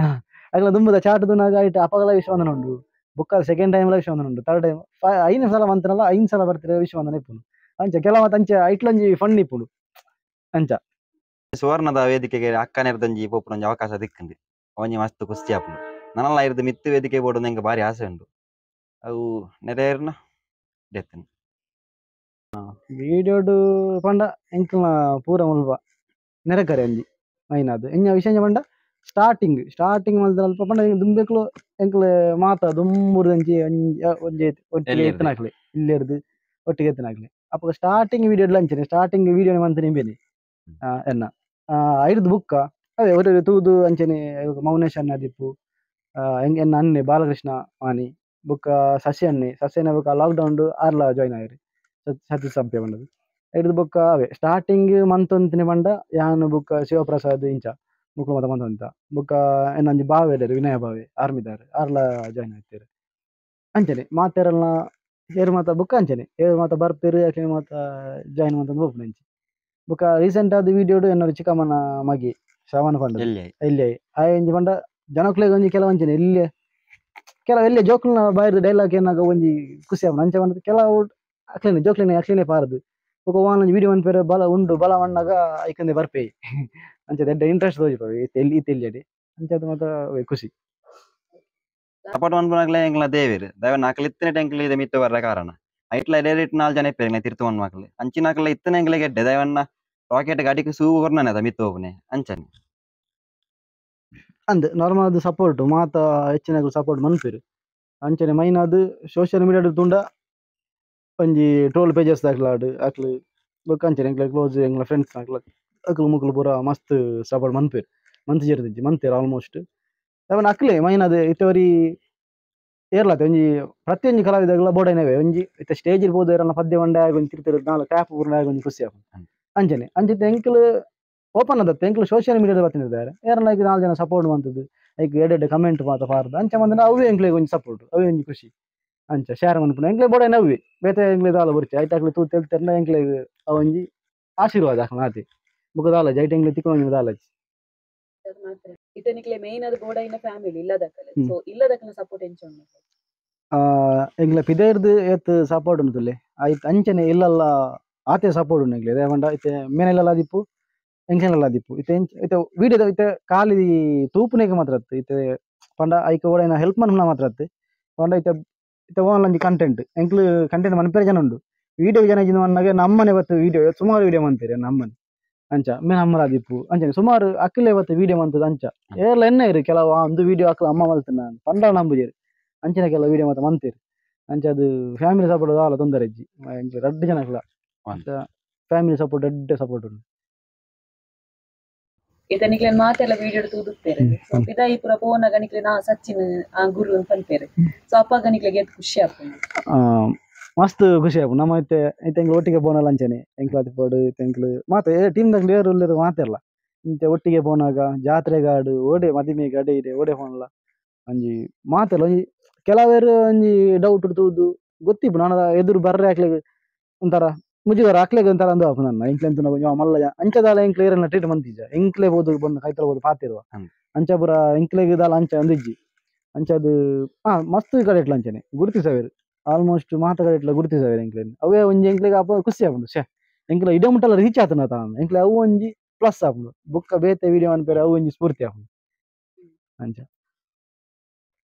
ಅಕ್ಲ ದುಂಬುದ ಚಾಟ್ ತೂನಾಗ ಐಟ್ ಅಪಗಲ ವಿಶ್ ಮಂದನ ಉಂಡು ಬೊಕ್ಕ ಸೆಕೆಂಡ್ ಟೈಮ್ ಲ ವಿಶ್ ಮಂದನ ಉಂಡು ಥರ್ಡ್ ಟೈಮ್ 5 ಸಲ ಮಂತನಲ 5 ಸಲ ಬರ್ತ್ಡೇ ವಿಶ್ ಮಂದನ ಇಪ್ಪುಂಡು ಅಂಚ ಕೆಲವು ಮಾತ ಅಂಚ ಐಟ್ಲೊಂಜಿ ಫನ್ ಇಪ್ಪುಂಡು ಅಂಚ. ಸುವರ್ಣದ ವೇದಿಕೆಗೆ ಅಕ್ಕನೆರ್ದೊಂಜಿ ಪೋಪುನೊಂಜಿ ಅವಕಾಶ ತಿಕ್ಕುಂಡು ಒಂಜಿ ಮಸ್ತ್ ಖುಷಿ ಆಪುಂಡು ನನಲ ಇರ್ದ್ ಮಿತ್ತು ವೇದಿಕೆ ಬೋಡು ಎಂಕ್ ಬಾರಿ ಆಸೆ ಉಂಡು ಅವು ನೆರೆರ್ನ ದೆತ್ತುಂಡು. ವೀಡಿಯೋಡು ಪಂಡ ಎಂಕ್ಲ್ನ ಪೂರ ಮುಲ್ಪ ನೆರೆಕರೆ ಒಂಜಿ ಮೈನಾದ್ ಎಂಜ ವಿಷಯ ಪಂಡ ಸ್ಟಾರ್ಟಿಂಗ್ ಸ್ಟಾರ್ಟಿಂಗ್ ಮಲ್ತನಲ್ಪ ಪಂಡ ದುಂಬೆಕ್ಲು ಎಂಕ್ಲೆ ಮಾತ ದುಂಬುರ್ದಂಚಿ ಒಂಜಿ ಒಂಜಿ ಒಟ್ಟಿಗೆ ಎತ್ತನಾಕ್ಲೆ ಇಲ್ಲೆರ್ದ್ ಒಟ್ಟಿಗೆ ಎತ್ತನಾಕ್ಲೆ ಅಪಗ ಸ್ಟಾರ್ಟಿಂಗ್ ವೀಡಿಯೋ ಅಂಚನೆ ಸ್ಟಾರ್ಟಿಂಗ್ ವೀಡಿಯೋ ಮಂತ್ ನಿಂಬೆನೆ ಎನ್ನ ಐರ್ದ್ ಬುಕ್ಕ ಅದೇ ಒಟ್ಟು ತೂದು ಅಂಚನೆ ಮೌನೇಶ್ ಅಣ್ಣ ದಿಪ್ಪು ಎನ್ನ ಅಣ್ಣೆ ಬಾಲಕೃಷ್ಣ ಮಾಣಿ ಬೊಕ್ಕ ಶಶಿ ಅಣ್ಣೆ ಶಶಿ ಅಣ್ಣೆ ಬೊಕ್ಕ ಲಾಕ್ಡೌನ್ ಆರ್ಲ ಜಾಯ್ನ್ ಆಯೆರ್ ಸತೀಶ್ ಸಂಪೆ ಪಂಡದು ಐರ್ದ್ ಬೊಕ್ಕ ಅವೇ ಸ್ಟಾರ್ಟಿಂಗ್ ಮಂತೊಂತಿನ ಪಂಡ ಯಾನ್ ಬೊಕ್ಕ ಶಿವಪ್ರಸಾದ್ ಇಂಚ ಮುಕ್ಲು ಮಾತ ಮಂತೊಂತ ಬೊಕ್ಕ ಎನ್ನ ಒಂಜಿ ಬಾವೆ ಇಲ್ಲೆರ್ ವಿನಯ ಬಾವೆ ಆರ್ಮಿದಾರ್ ಆರ್ಲ ಜಾಯ್ನ್ ಆಯ್ತೆರ್ ಅಂಚನೆ ಮಾತೆರೆಲ್ನ ಏರ್ ಮಾತ ಬೊಕ್ಕ ಅಂಚನೆ ಏರ್ ಮಾತ ಬರ್ಪೆರ್ ಅಕ್ಲೆನ ಮಾತ ಜಾಯ್ನ್ ಮಂತೊಂದು ಪೋಪುಂಡು ಅಂಚಿ ಬೊಕ್ಕ ರೀಸೆಂಟ್ ಆದ್ ವೀಡಿಯೋಡು ಎನ್ನೊರಿ ಚಿಕ್ಕಮ್ಮನ ಮಗೆ ಶ್ರವಣ ಪಂಡ ಎಲ್ಯೈ ಆಯೆ ಒಂಜಿ ಪಂಡ ಜನಕ್ಲೆಗ್ ಒಂಜಿ ಕೆಲವು ಅಂಚನೆ ಎಲ್ಯ ಕೆಲವು ಎಲ್ಯ ಜೋಕ್ಲೆನ ಬಾಯಿರ್ದ್ ಡೈಲಾಗ್ ಕೇನ್ನಗ ಒಂಜಿ ಖುಷಿ ಆಪುಂಡು ಅಂಚ ಪಂಡ ಕೆಲವು ಅಕ್ಲೆನೆ ಜೋಕ್ಲೆನೆ ಅಕ್ಲೆನೆ ಪಾರ್ದ್ ಬೊಕ ಒನೊಂಜಿ ವೀಡಿಯೋ ಮನ್ಪೆರೆ ಬಲ ಉಂಡು ಬಲ ಮಣ್ಣಾಗ ಐಕಂದೆ ಬರ್ಪೆ ಅಂಚ ಎಡ್ಡೆ ಇಂಟ್ರೆಸ್ಟ್ ತೋಜಿಪವೆ ಇತ್ತೆ ಎಲ್ಯಡೆ ಅಂಚಾದ್ ಮಾತ ಖುಷಿ. ಸಪೋರ್ಟ್ ಮನ್ಪುನಕ್ಲೆ ಎಂಕ್ಲ ದೇವೆರ್ ದಯವ ಅಕ್ಲ್ ಇತ್ತಿನೆಟ್ ಎಂಕ್ಲೆ ಇದೆ ಮಿತ್ತ್ ಬರ್ರೆ ಕಾರಣ ಐಟ್ಲ ಡೈರೆಕ್ಟ್ 4 ಜನ ಇಪ್ಪೆರ್ ಎಂಕ್ಲೆ ತಿರ್ತ್ ಮನ್ಮಕ್ಲ್ ಅಂಚಿನಕ್ಲ ಇತ್ತಿನ ಎಂಕ್ಲೆಗ್ ಎಡ್ಡೆ ದಯವನ್ನ ರಾಕೆಟ್ ಗಾಡಿಗ್ ಸೂ ಕೊರ್ನನೆ ಅದ ಮಿತ್ತ್ ಪೋಪುನೆ ಅಂಚನೆ ಅಂದ್ ನಾರ್ಮಲ್ ಆದ್ ಸಪೋರ್ಟ್ ಮಾತ ಹೆಚ್ಚಿನಕುಲು ಸಪೋರ್ಟ್ ಮನ್ಪೆರ್ ಅಂಚನೆ ಮೈನ್ ಆದ್ ಸೋಷಿಯಲ್ ಮೀಡಿಯಾಡ್ ತೂಂಡ ಒಂಜಿ ಟ್ರೋಲ್ ಪೇಜಸ್ ದಾಕ್ಲಾಡ್ ಅಕ್ಲು ಬೊಕ್ಕ ಅಂಚನೆ ಎಂಕ್ಲೆ ಕ್ಲೋಸ್ ಎಂಕ್ಲ ಫ್ರೆಂಡ್ಸ್ ಅಕ್ಲ ಅಕ್ಲು ಮುಕ್ಲು ಪೂರ ಮಸ್ತ್ ಸಪೋರ್ಟ್ ಮನ್ಪೆರ್ ಮಂತಿಜೆರ್ ಮಂತೆರ್ ಆಲ್ಮೋಸ್ಟ್ ಅವನ ಅಕ್ಲೆ ಮೈನ್ ಆದ್ ಇತ್ತೆ ಒರಿ ಏರ್ಲಾತೆ ಒಂಜಿ ಪ್ರತಿಯೊಂಜಿ ಕಲಾವಿದಗ್ಲ ಬೋಡೈನವೇ ಒಂಜಿ ಇತ್ತೆ ಸ್ಟೇಜ್ ಪೋದು ಏರನ ಪದ್ಯ ಮಂಡೆ ಒಂಜಿ ತಿರ್ತಿರ್ ನಾಲ್ ಕ್ಲಾಪ್ ಪೂರ್ಣ ಒಂಜಿ ಖುಷಿ ಆಪುಂಡು ಅಂಚನೆ ಅಂಚಿತ್ತೆ ಎಂಕ್ಲು ಓಪನ್ ಆದತ್ತೆ ಎಂಕ್ಲು ಸೋಷಿಯಲ್ ಮೀಡಿಯಾದ ಬತ್ತಿದ್ದಾರೆ ಏರನ ಐಕ್ 4 ಜನ ಸಪೋರ್ಟ್ ಮಂತದ್ದು ಐಕ್ ಎಡೆಡ್ಡೆ ಕಮೆಂಟ್ ಮಾತ ಪಾರ್ದು ಅಂಚ ಮಂದನ ಅವೇ ಎಂಕ್ಲೆಗ್ ಒಂಜಿ ಸಪೋರ್ಟ್ ಅವೇ ಒಂಜಿ ಖುಷಿ ಅಂಚ ಶೇರ್ ಮನ್ಪುನ ಎಂಕ್ಲೆ ಬೋಡೈನ ಅವೇ ಬೇತೆ ಎಂಕ್ಲೆ ದಾಲ ಬೊರ್ಚಿ ಐಟ್ ಅಕ್ಲೆ ತೂ ತೆಲ್ತೆರ್ನ ಎಂಕ್ಲೆಗ್ ಅವೊಂಜಿ ಆಶೀರ್ವಾದ ಅಕ್ಲ್ನ ಆತೆ ಬೊಕ ದಾಲಜಿ ಐಟ್ ಎಂಕ್ಲೆ ತಿಕ್ಕುನ ದಾಲಜಿ. ಇತ್ತೆ ನಿಕ್ಲೆ ಮೇನ್ ಆದ್ ಬೋಡೈನ ಫ್ಯಾಮಿಲಿ ಇಲ್ಲದಕಲೆ ಸೋ ಇಲ್ಲದಕಲ್ನ ಸಪೋರ್ಟ್ ಎಂಚ ಉಂಡು? ಎಂಕ್ಲೆ ಪಿದೈರ್ದ್ ಏತ್ ಸಪೋರ್ಟ್ ಉಂಡು ತುಲೆ ಐಟ್ ಅಂಚನೆ ಇಲ್ಲಲ್ಲ ಆತೆ ಸಪೋರ್ಟ್ ಉಂಡು ಎಂಕ್ಲೆ ದಾಯೆ ಪಂಡ ಇತ್ತೆ ಮೇನೆಲ್ಲ ದಿಪ್ಪು ಎಂಕ್ಲೆನಲ್ಲ ದಿಪ್ಪು ಇತ್ತೆ ಇತ್ತೆ ವೀಡಿಯೋದ ಇತ್ತೆ ಖಾಲಿ ತೂಪುನೆಗ್ ಮಾತ್ರ ಅತ್ತ್ ಇತ್ತೆ ಪಂಡ ಐಕ್ ಓಡೈನ ಹೆಲ್ಪ್ ಮನ್ಪುನ ಮಾತ್ರ ಅತ್ತೆ ಪಂಡ ಇತ್ತೆ ಇತ್ತೆ ಓನ್ಲೊಂಜಿ ಕಂಟೆಂಟ್ ಎಂಕ್ಲು ಕಂಟೆಂಟ್ ಮನ್ಪೆರೆ ಜನ ಉಂಡು ವೀಡಿಯೋ ಜನ ಇಜ್ಜಿಂದ್ ಮನ್ನಾಗ ನಮ್ಮನೆ ಬತ್ತು ವೀಡಿಯೋ ಸುಮಾರು ವೀಡಿಯೋ ಮಂತೀರಿ ನಮ್ಮನೆ ಅಂಚ ಮೇ ನಮ್ಮರಾದಿಪ್ಪು ಅಂಚನೆ ಸುಮಾರು ಅಕ್ಲೆ ಬತ್ತು ವೀಡಿಯೋ ಮಂತದ ಅಂಚ ಏರ್ಲ ಎನ್ನ ಇರು ಕೆಲವು ಒಂದು ವೀಡಿಯೋ ಅಕ್ಲ ಅಮ್ಮ ಮಲ್ತನ ಪಂಡ ನಂಬುಜೇರು ಅಂಚಿನ ಕೆಲವು ವೀಡಿಯೋ ಮಾತ ಮಂತೀರಿ ಅಂಚ ಅದು ಫ್ಯಾಮಿಲಿ ಸಪೋರ್ಟ್ ದಾಲ ತೊಂದರೆ ಇಜ್ಜಿ ಅಂಚ ರಡ್ಡ್ ಜನಕ್ಲ ಫ್ಯಾಮಿಲಿ ಸಪೋರ್ಟ್ ಎಡ್ಡೆ ಸಪೋರ್ಟ್ ಉಂಡು. ಇತ್ತೆ ನಿಕ್ಲೆನ್ ಮಾತೆಲ್ಲ ವೀಡಿಯೋ ತೂದುಪ್ಪೇರು ಸೊ ಪಿದಾಯಿ ಪೂರ ಪೋನಾಗ ನಿಕ್ಲೆನ ಸಚಿನ್ ಆ ಗುರು ಅಂತ ಪನ್ಪೇರು ಸೊ ಅಪ್ಪಗ ನಿಕ್ಲೆಗ್ ಏತ್ ಖುಷಿ ಆಪುಂಡು? ಮಸ್ತ್ ಖುಷಿ ಆಪುಂಡು. ನಮ್ಮ ಇತ್ತೆ ಇತ್ತೆ ಎಂಕ್ಲು ಒಟ್ಟಿಗೆ ಪೋನಲ ಅಂಚನೆ ಎಂಕ್ಲು ಆದಿಪ್ಪೊಡು ಇತ್ತೆ ಎಂಕ್ಲು ಮಾತ ಟೀಮ್ ದಕ್ಲು ಏರ್ ಉಲ್ಲೆರ್ ಮಾತೆರ್ಲ ಇಂಚ ಒಟ್ಟಿಗೆ ಪೋನಾಗ ಜಾತ್ರೆಗಾಡು ಓಡೆ ಮದಿಮೆಗ್ ಅಡೆ ಇಡೆ ಓಡೆ ಪೋನಲ ಒಂಜಿ ಮಾತೆರ್ಲ ಒಂಜಿ ಕೆಲವೇರು ಒಂಜಿ ಡೌಟ್ ತೂದು ಗೊತ್ತಿಪ್ಪು ನಾನ ಎದುರು ಬರ್ರೆ ಅಕ್ಲೆಗ್ ಒಂಥರ ಮುಜಿದಾರ ಅಕ್ಲೆಗ್ ಒಂಥರ ಅಂದು ಆಪುಂಡು ನನ್ನ ಎಂಕ್ಲೆ ಅಂತೂ ಒಂಜಿ ಮಲ್ಲ ಅಂಚದಾಲ ಎಂಕ್ಲೆ ಏರೆಲ್ಲ ಟ್ರೀಟ್ ಮಂತಿಜ್ಜ ಎಂಕ್ಲೆ ಬೋದು ಬಂದು ಕೈತಲ ಬೋದು ಪಾತಿರುವ ಅಂಚ ಪೂರ ಎಂಕ್ಲೆಗ್ ದಾಲ ಅಂಚ ಅಂದಿಜ್ಜಿ ಅಂಚ ಅದು ಮಸ್ತ್ ಕಡೆ ಇಟ್ಲ ಅಂಚನೆ ಗುರುತಿಸವೇರು ಆಲ್ಮೋಸ್ಟ್ ಮಾತ ಕಡೆ ಇಟ್ಲ ಗುರುತಿಸವೇರು ಎಂಕ್ಲೆನ್ ಅವೇ ಒಂಜಿ ಎಂಕ್ಲೆಗ್ ಅಪ ಖುಷಿ ಆಪುಂಡು ಶ್ಯೆ ಎಂಕ್ಲೆ ಇಡ ಮುಟ್ಟಲ ರೀಚ್ ಆತನ ತಾನ್ ಎಂಕ್ಲೆ ಅವು ಒಂಜಿ ಪ್ಲಸ್ ಆಪುಂಡು ಬುಕ್ಕ ಬೇತೆ ವೀಡಿಯೋ ಅನ್ಪೇರೆ ಅವು ಒಂಜಿ ಸ್ಫೂರ್ತಿ ಆಪುಂಡು ಅಂಚ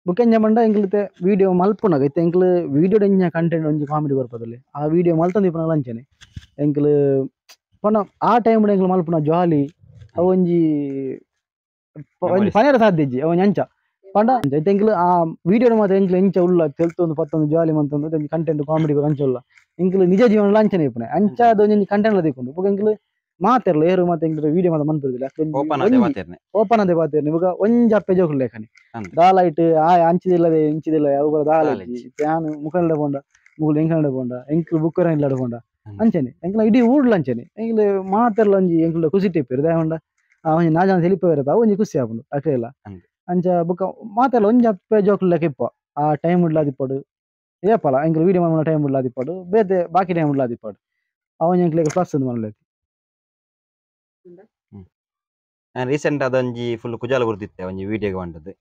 ಬುಕ್ಕ ಎಂಜ ಪಂಡ ಎಂಕ್ಲಿತೆ ವೀಡಿಯೋ ಮಲ್ಪುನಗ ಇತ್ತೆ ಎಂಕ್ಲು ವೀಡಿಯೋ ಎಂಜ ಕಂಟೆಂಟ್ ಒಂಜಿ ಕಾಮಿಡಿ ಬರ್ಪದಲ್ಲಿ ಆ ವೀಡಿಯೋ ಮಲ್ತೊಂದು ಇಪ್ಪುನಗ ಅಂಚನೆ ಎಂಕ್ಲು ಪಂಡ ಆ ಟೈಮ್ ಎಂಕ್ಲು ಮಲ್ಪುನ ಜಾಲಿ ಅವು ಒಂಜಿ ಒಂಜಿ ಪನೆರ ಸಾಧ್ಯ ಇಜ್ಜಿ ಅವು ಒಂಜಿ ಅಂಚ ಪಂಡ ಇತ್ತೆ ಎಂಕ್ಲು ಆ ವೀಡಿಯೋ ಮಾತ್ರ ಎಂಕ್ಲು ಎಂಚ ಉಲ್ಲ ತೆಲ್ತೊಂದು ಪತ್ತೊಂದು ಜಾಲಿ ಮಂತೊಂದು ಒಂಜಿ ಕಂಟೆಂಟ್ ಕಾಮಿಡಿ ಅಂಚ ಉಲ್ಲ ಎಂಕ್ಲು ನಿಜ ಜೀವನ ಅಂಚನೆ ಇಪ್ಪುನೆ ಅಂಚ ಅದು ಒಂಜಿ ಕಂಟೆಂಟ್ ಲ ತಿಕ್ಕುಂಡು ಬೊಕ ಎಂಕ್ಲು ಮಾತೆರ್ಲ ಏರು ಮಾತ ಎಂಕ್ಲು ವೀಡಿಯೋ ಮಾತ ಮನ್ಪುದಿಲ್ಲ ಓಪನ್ ಅದೇ ಪಾತೆರ್ನೆ ಬೊಕ ಒಂಜಿ ಅಪ್ಪೆ ಜೋಕುಲು ಲೇಖನೆ ದಾಲ ಇಟ್ಟು ಆ ಅಂಚಿದಿಲ್ಲದೆ ಇಂಚಿದಿಲ್ಲ ಅವು ಪೂರ ದಾಲ ಇಜ್ಜಿ ಯಾನ್ ಮುಖಂಡ ಪೋಂಡ ಮುಗುಲು ಎಂಕಂಡ ಪೋಂಡ ಎಂಕ್ಲು ಬುಕ್ಕರ ಇಲ್ಲಡ ಪೋಂಡ ಅಂಚನೆ ಎಂಕ್ಲ ಇಡೀ ಊರ್ಲ ಅಂಚನೆ ಎಂಕ್ಲು ಮಾತೆರ್ಲ ಒಂಜಿ ಎಂಕ್ಲು ಖುಷಿ ಟಿಪ್ಪೇರು ದಾಯ ಆ ಒಂಜಿ ನಾಜನ ತೆಲಿಪೇರು ಅವು ಒಂಜಿ ಖುಷಿ ಆಪುಂಡು ಅಕ್ಲೆಲ ಅಂಚ ಬೊಕ ಮಾತೆರ್ಲ ಒಂಜಿ ಅಪ್ಪೆ ಜೋಕುಲು ಲೆಕ್ಕ ಇಪ್ಪ ಆ ಟೈಮ್ ಉಡ್ಲಾದಿಪ್ಪಡು ಏಪಲ ಎಂಕ್ಲು ವೀಡಿಯೋ ಮಲ್ಪುನ ಟೈಮ್ ಉಡ್ಲಾದಿಪ್ಪಡು ಬೇತೆ ಬಾಕಿ ಟೈಮ್ ಉಡ್ಲಾದಿಪ್ಪಡು ಅವು ಒಂಜಿ ಎಂಕ್ಲೆಗ್ ಪ್ಲಸ್ ಅಂದ್ ಮನ್ಪುಲೆತಿ. ರೀಸೆಂಟ್ ಅದೊಂಜಿ ಫುಲ್ ಕುಜಾಲ ಗುರ್ತಿತ್ತೆ ಒಂಜಿ ವೀಡಿಯೋಗೆ ಬಂದದ್ದು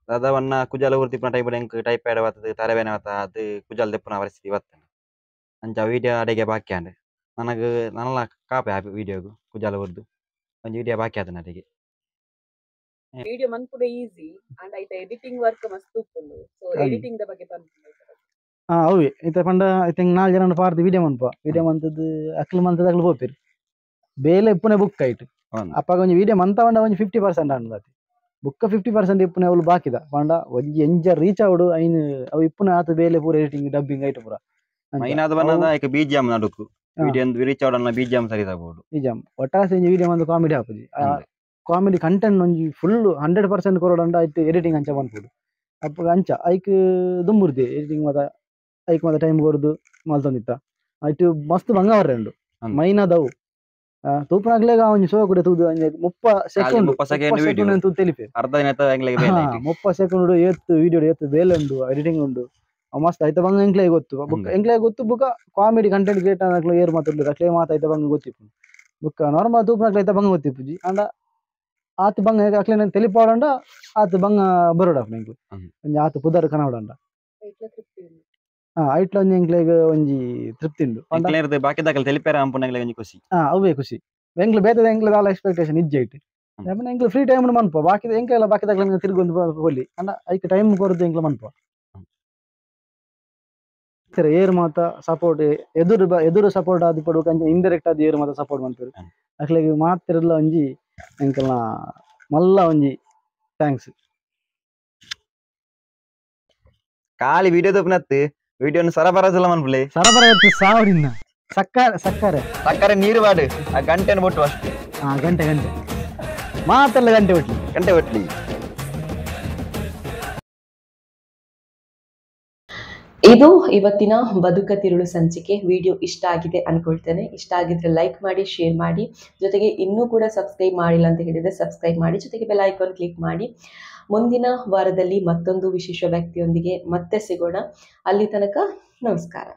ದಾದವನ್ನ ಕುಜಾಲ ಗುರ್ತಿಪ್ಪುನ ಟೈಪ್ ಎಂಕ್ ಟೈಪ್ಯಾಡ್ ಬರ್ತದೆ ತಲೆಬೇನೆ ಬತ್ತ ಅದು ಕುಜಾಲ ದೆಪ್ಪುನ ಪರಿಸ್ಥಿತಿ ಬರ್ತದೆ ಅಂಚ ವೀಡಿಯೋ ಅಡೆಗೆ ಬಾಕಿ ಆಂಡ್ ನನಗೆ ನನಲ ಕಾಪೆ ಆ ವೀಡಿಯೋಗು ಕುಜಾಲ ಗುರ್ದು ಒಂಜಿ ವೀಡಿಯೋ ಬಾಕಿ ಆತನ ಅಡೆಗೆ ವಿಡಿಯೋ ಮನ್ಪುನ ಈಸಿ ಅಂಡ್ ಐತ ಎಡಿಟಿಂಗ್ ವರ್ಕ್ ಮಸ್ತ್ ಉಪ್ಪುಂಡು ಸೊ ಎಡಿಟಿಂಗ್ the ಬಗ್ಗೆ ಪನ್ಪುಂಡು. ಅವೇ ಇತ್ತೆ ಪಂಡ ಇತ್ತೆ ನಾಲ್ ಜನ ಪಾರ್ದು ವೀಡಿಯೋ ಮನ್ಪ ವೀಡಿಯೋ ಮಂತದ್ದು ಅಕ್ಲು ಮಂತದ್ದು ಅಕ್ಲು ಪೋಪೇರು ಬೇಲೆ ಇಪ್ಪುನೆ ಬುಕ್ ಐಟ್ ಅಪ್ಪಾಗ ಒಂಜಿ ವೀಡಿಯೋ ಮಂತ ಪಂಡ ಒಂಜಿ 50% ಆಂಡ್ ಬುಕ್ಕ 50% ಇಪ್ಪುನೆ ಅವಳು ಬಾಕಿದ ಪಂಡ ಒಂಜಿ ಎಂಜ ರೀಚ್ ಆವಡು ಐನ್ ಅವು ಇಪ್ಪುನೆ ಆತ ಬೇಲೆ ಪೂರ ಎಡಿಟಿಂಗ್ ಡಬ್ಬಿಂಗ್ ಐಟ್ ಪೂರ ಮೈನಾದ ಬನ್ನದ ಐಕ್ ಬಿಜಿಎಂ ನಡುಕು ವಿಡಿಯೋ ರೀಚ್ ಆವಡನ್ನ ಬಿಜಿಎಂ ಸರಿ ತಗೋಡು ಬಿಜಿಎಂ ಒಟ್ಟಾಸಿ ಒಂಜಿ ವೀಡಿಯೋ ಮಂದು ಕಾಮಿಡಿ ಆಪುಜಿ ಕಾಮಿಡಿ ಕಂಟೆಂಟ್ ಒಂಜಿ ಫುಲ್ 100% ಕೊರಡಂಡ ಐಟ್ ಎಡಿಟಿಂಗ್ ಅಂಚ ಮನ್ಪುಡು ಅಪ್ಪಗ ಅಂಚ ಐಕ್ ದುಂಬುರ್ದಿ ಎಡಿಟಿಂಗ್ ಮಾತ ಐಕ್ ಮಾತ ಟೈಮ್ ಕೊರ್ದು ಮಲ್ತೊಂದಿತ್ತ ಐಟ್ ಮಸ್ತ್ ಬಂಗ ಬರ್ರೆ ಉಂಡು ಮೈನಾದವು ತೂಪನಾಗ್ಲೇಗ ಒಂಜಿ ಶೋ ಕೂಡ ತೂದು ಒಂಜಿ 30 ಸೆಕೆಂಡ್ 30 ಸೆಕೆಂಡ್ ತೂದು ತೆಲಿಪೆ ಅರ್ಧ ದಿನತ ಎಂಗ್ಲೆಗ್ ಬೇಲೆ 30 ಸೆಕೆಂಡ್ ಏತ್ ವಿಡಿಯೋ ಏತ್ ಬೇಲೆ ಉಂಡು ಎಡಿಟಿಂಗ್ ಉಂಡು ಮಸ್ತ್ ಐತ ಬಂಗ ಎಂಕ್ಲೆಗ್ ಗೊತ್ತು ಬುಕ್ಕ ಎಂಕ್ಲೆಗ್ ಗೊತ್ತು ಬುಕ್ಕ comedy content create ಆನಕ್ಲೆ ಏರ್ ಮಾತುಲ್ಲೆರ್ ಅಕ್ಲೆ ಮಾತ ಐತ ಬಂಗ ಗೊತ್ತಿಪ್ಪುಂಡು ಬುಕ್ಕ ನಾರ್ಮಲ್ ತೂಪನಾಗ್ಲೆ ಐತ ಬಂಗ ಗೊತ್ತಿಪ್ಪುಜಿ ಅಂಡ ಆತ್ ಬಂಗ ಅಕ್ಲೆನ ತೆಲಿಪಾವಡಂಡ ಆತ್ ಬಂಗ ಬರೋಡಪ್ಪ ಎಂಕ್ಲು ಒಂಜಿ ಆತ್ ಪುದರ್ ಕನವಡಂಡ ಐಟ್ಲ ಒಂಜಿ ಎಂಕ್ಲೆಗ್ ಒಂಜಿ ತೃಪ್ತಿ ಉಂಡು ಎಂಕ್ಲೆರ್ದ್ ಬಾಕಿದಕಲ್ ತೆಲಿಪೆರ ಅಂಪುನ ಒಂಜಿ ಖುಷಿ ಅವೇ ಖುಷಿ ಎಂಕ್ಲು ಬೇತದ ಎಂಕ್ಲೆ ದಾಲ ಎಕ್ಸ್ಪೆಕ್ಟೇಷನ್ ಇಜ್ಜಿ ಐಟ್ ಎಂಕ್ಲು ಫ್ರೀ ಟೈಮ್ ಮನ್ಪ ಬಾಕಿ ಎಂಕ್ಲೆಲ ಬಾಕಿದಕ್ಲೆ ತಿರುಗೊಂದು ಹೋಲಿ ಅಂಡ ಐಕ್ ಟೈಮ್ ಕೊರ್ದು ಎಂಕ್ಲು ಮನ್ಪ ಏರ್ ಮಾತ ಸಪೋರ್ಟ್ ಎದುರು ಎದುರು ಸಪೋರ್ಟ್ ಆದಿಪ್ಪಡು ಅಂಚ ಇಂಡೈರೆಕ್ಟ್ ಆದ್ ಏರ್ ಮಾತ ಸಪೋರ್ಟ್ ಮನ್ಪೆರ್ ಅಕ್ಲೆಗ್ ಮಾತೆರ್ಲ ಒಂಜಿ ಎಂಕಲ್ನ ಮಲ್ಲ ಒಂಜಿ thanks. ಖಾಲಿ ವಿಡಿಯೋ ತೂಪುನತ್ತ್ ವಿಡಿಯೋನು ಸರಬರಾಜುಲ ಮನ್ಪುಲೆ ಸರಬರಾಜು ಸಾವಡಿನ ಸಕ್ಕರೆ ಸಕ್ಕರೆ ಸಕ್ಕರೆ ನೀರು ಬಾಡು ಆ ಗಂಟೆನ ಬೊಟ್ಟು ಅಷ್ಟೇ ಗಂಟೆ ಗಂಟೆ ಮಾತೆಲ್ಲ ಗಂಟೆ ಒಟ್ಲಿ ಗಂಟೆ ಒಟ್ಲಿ. ಇದು ಇವತ್ತಿನ ಬದುಕ ತಿರುಳು ಸಂಚಿಕೆ. ವಿಡಿಯೋ ಇಷ್ಟ ಆಗಿದೆ ಅನ್ಕೊಳ್ತೇನೆ. ಇಷ್ಟ ಆಗಿದ್ರೆ ಲೈಕ್ ಮಾಡಿ, ಶೇರ್ ಮಾಡಿ, ಜೊತೆಗೆ ಇನ್ನೂ ಕೂಡ ಸಬ್ಸ್ಕ್ರೈಬ್ ಮಾಡಿಲ್ಲ ಅಂತ ಹೇಳಿದರೆ ಸಬ್ಸ್ಕ್ರೈಬ್ ಮಾಡಿ, ಜೊತೆಗೆ bell icon click ಮಾಡಿ. ಮುಂದಿನ ವಾರದಲ್ಲಿ ಮತ್ತೊಂದು ವಿಶೇಷ ವ್ಯಕ್ತಿಯೊಂದಿಗೆ ಮತ್ತೆ ಸಿಗೋಣ. ಅಲ್ಲಿ ತನಕ ನಮಸ್ಕಾರ.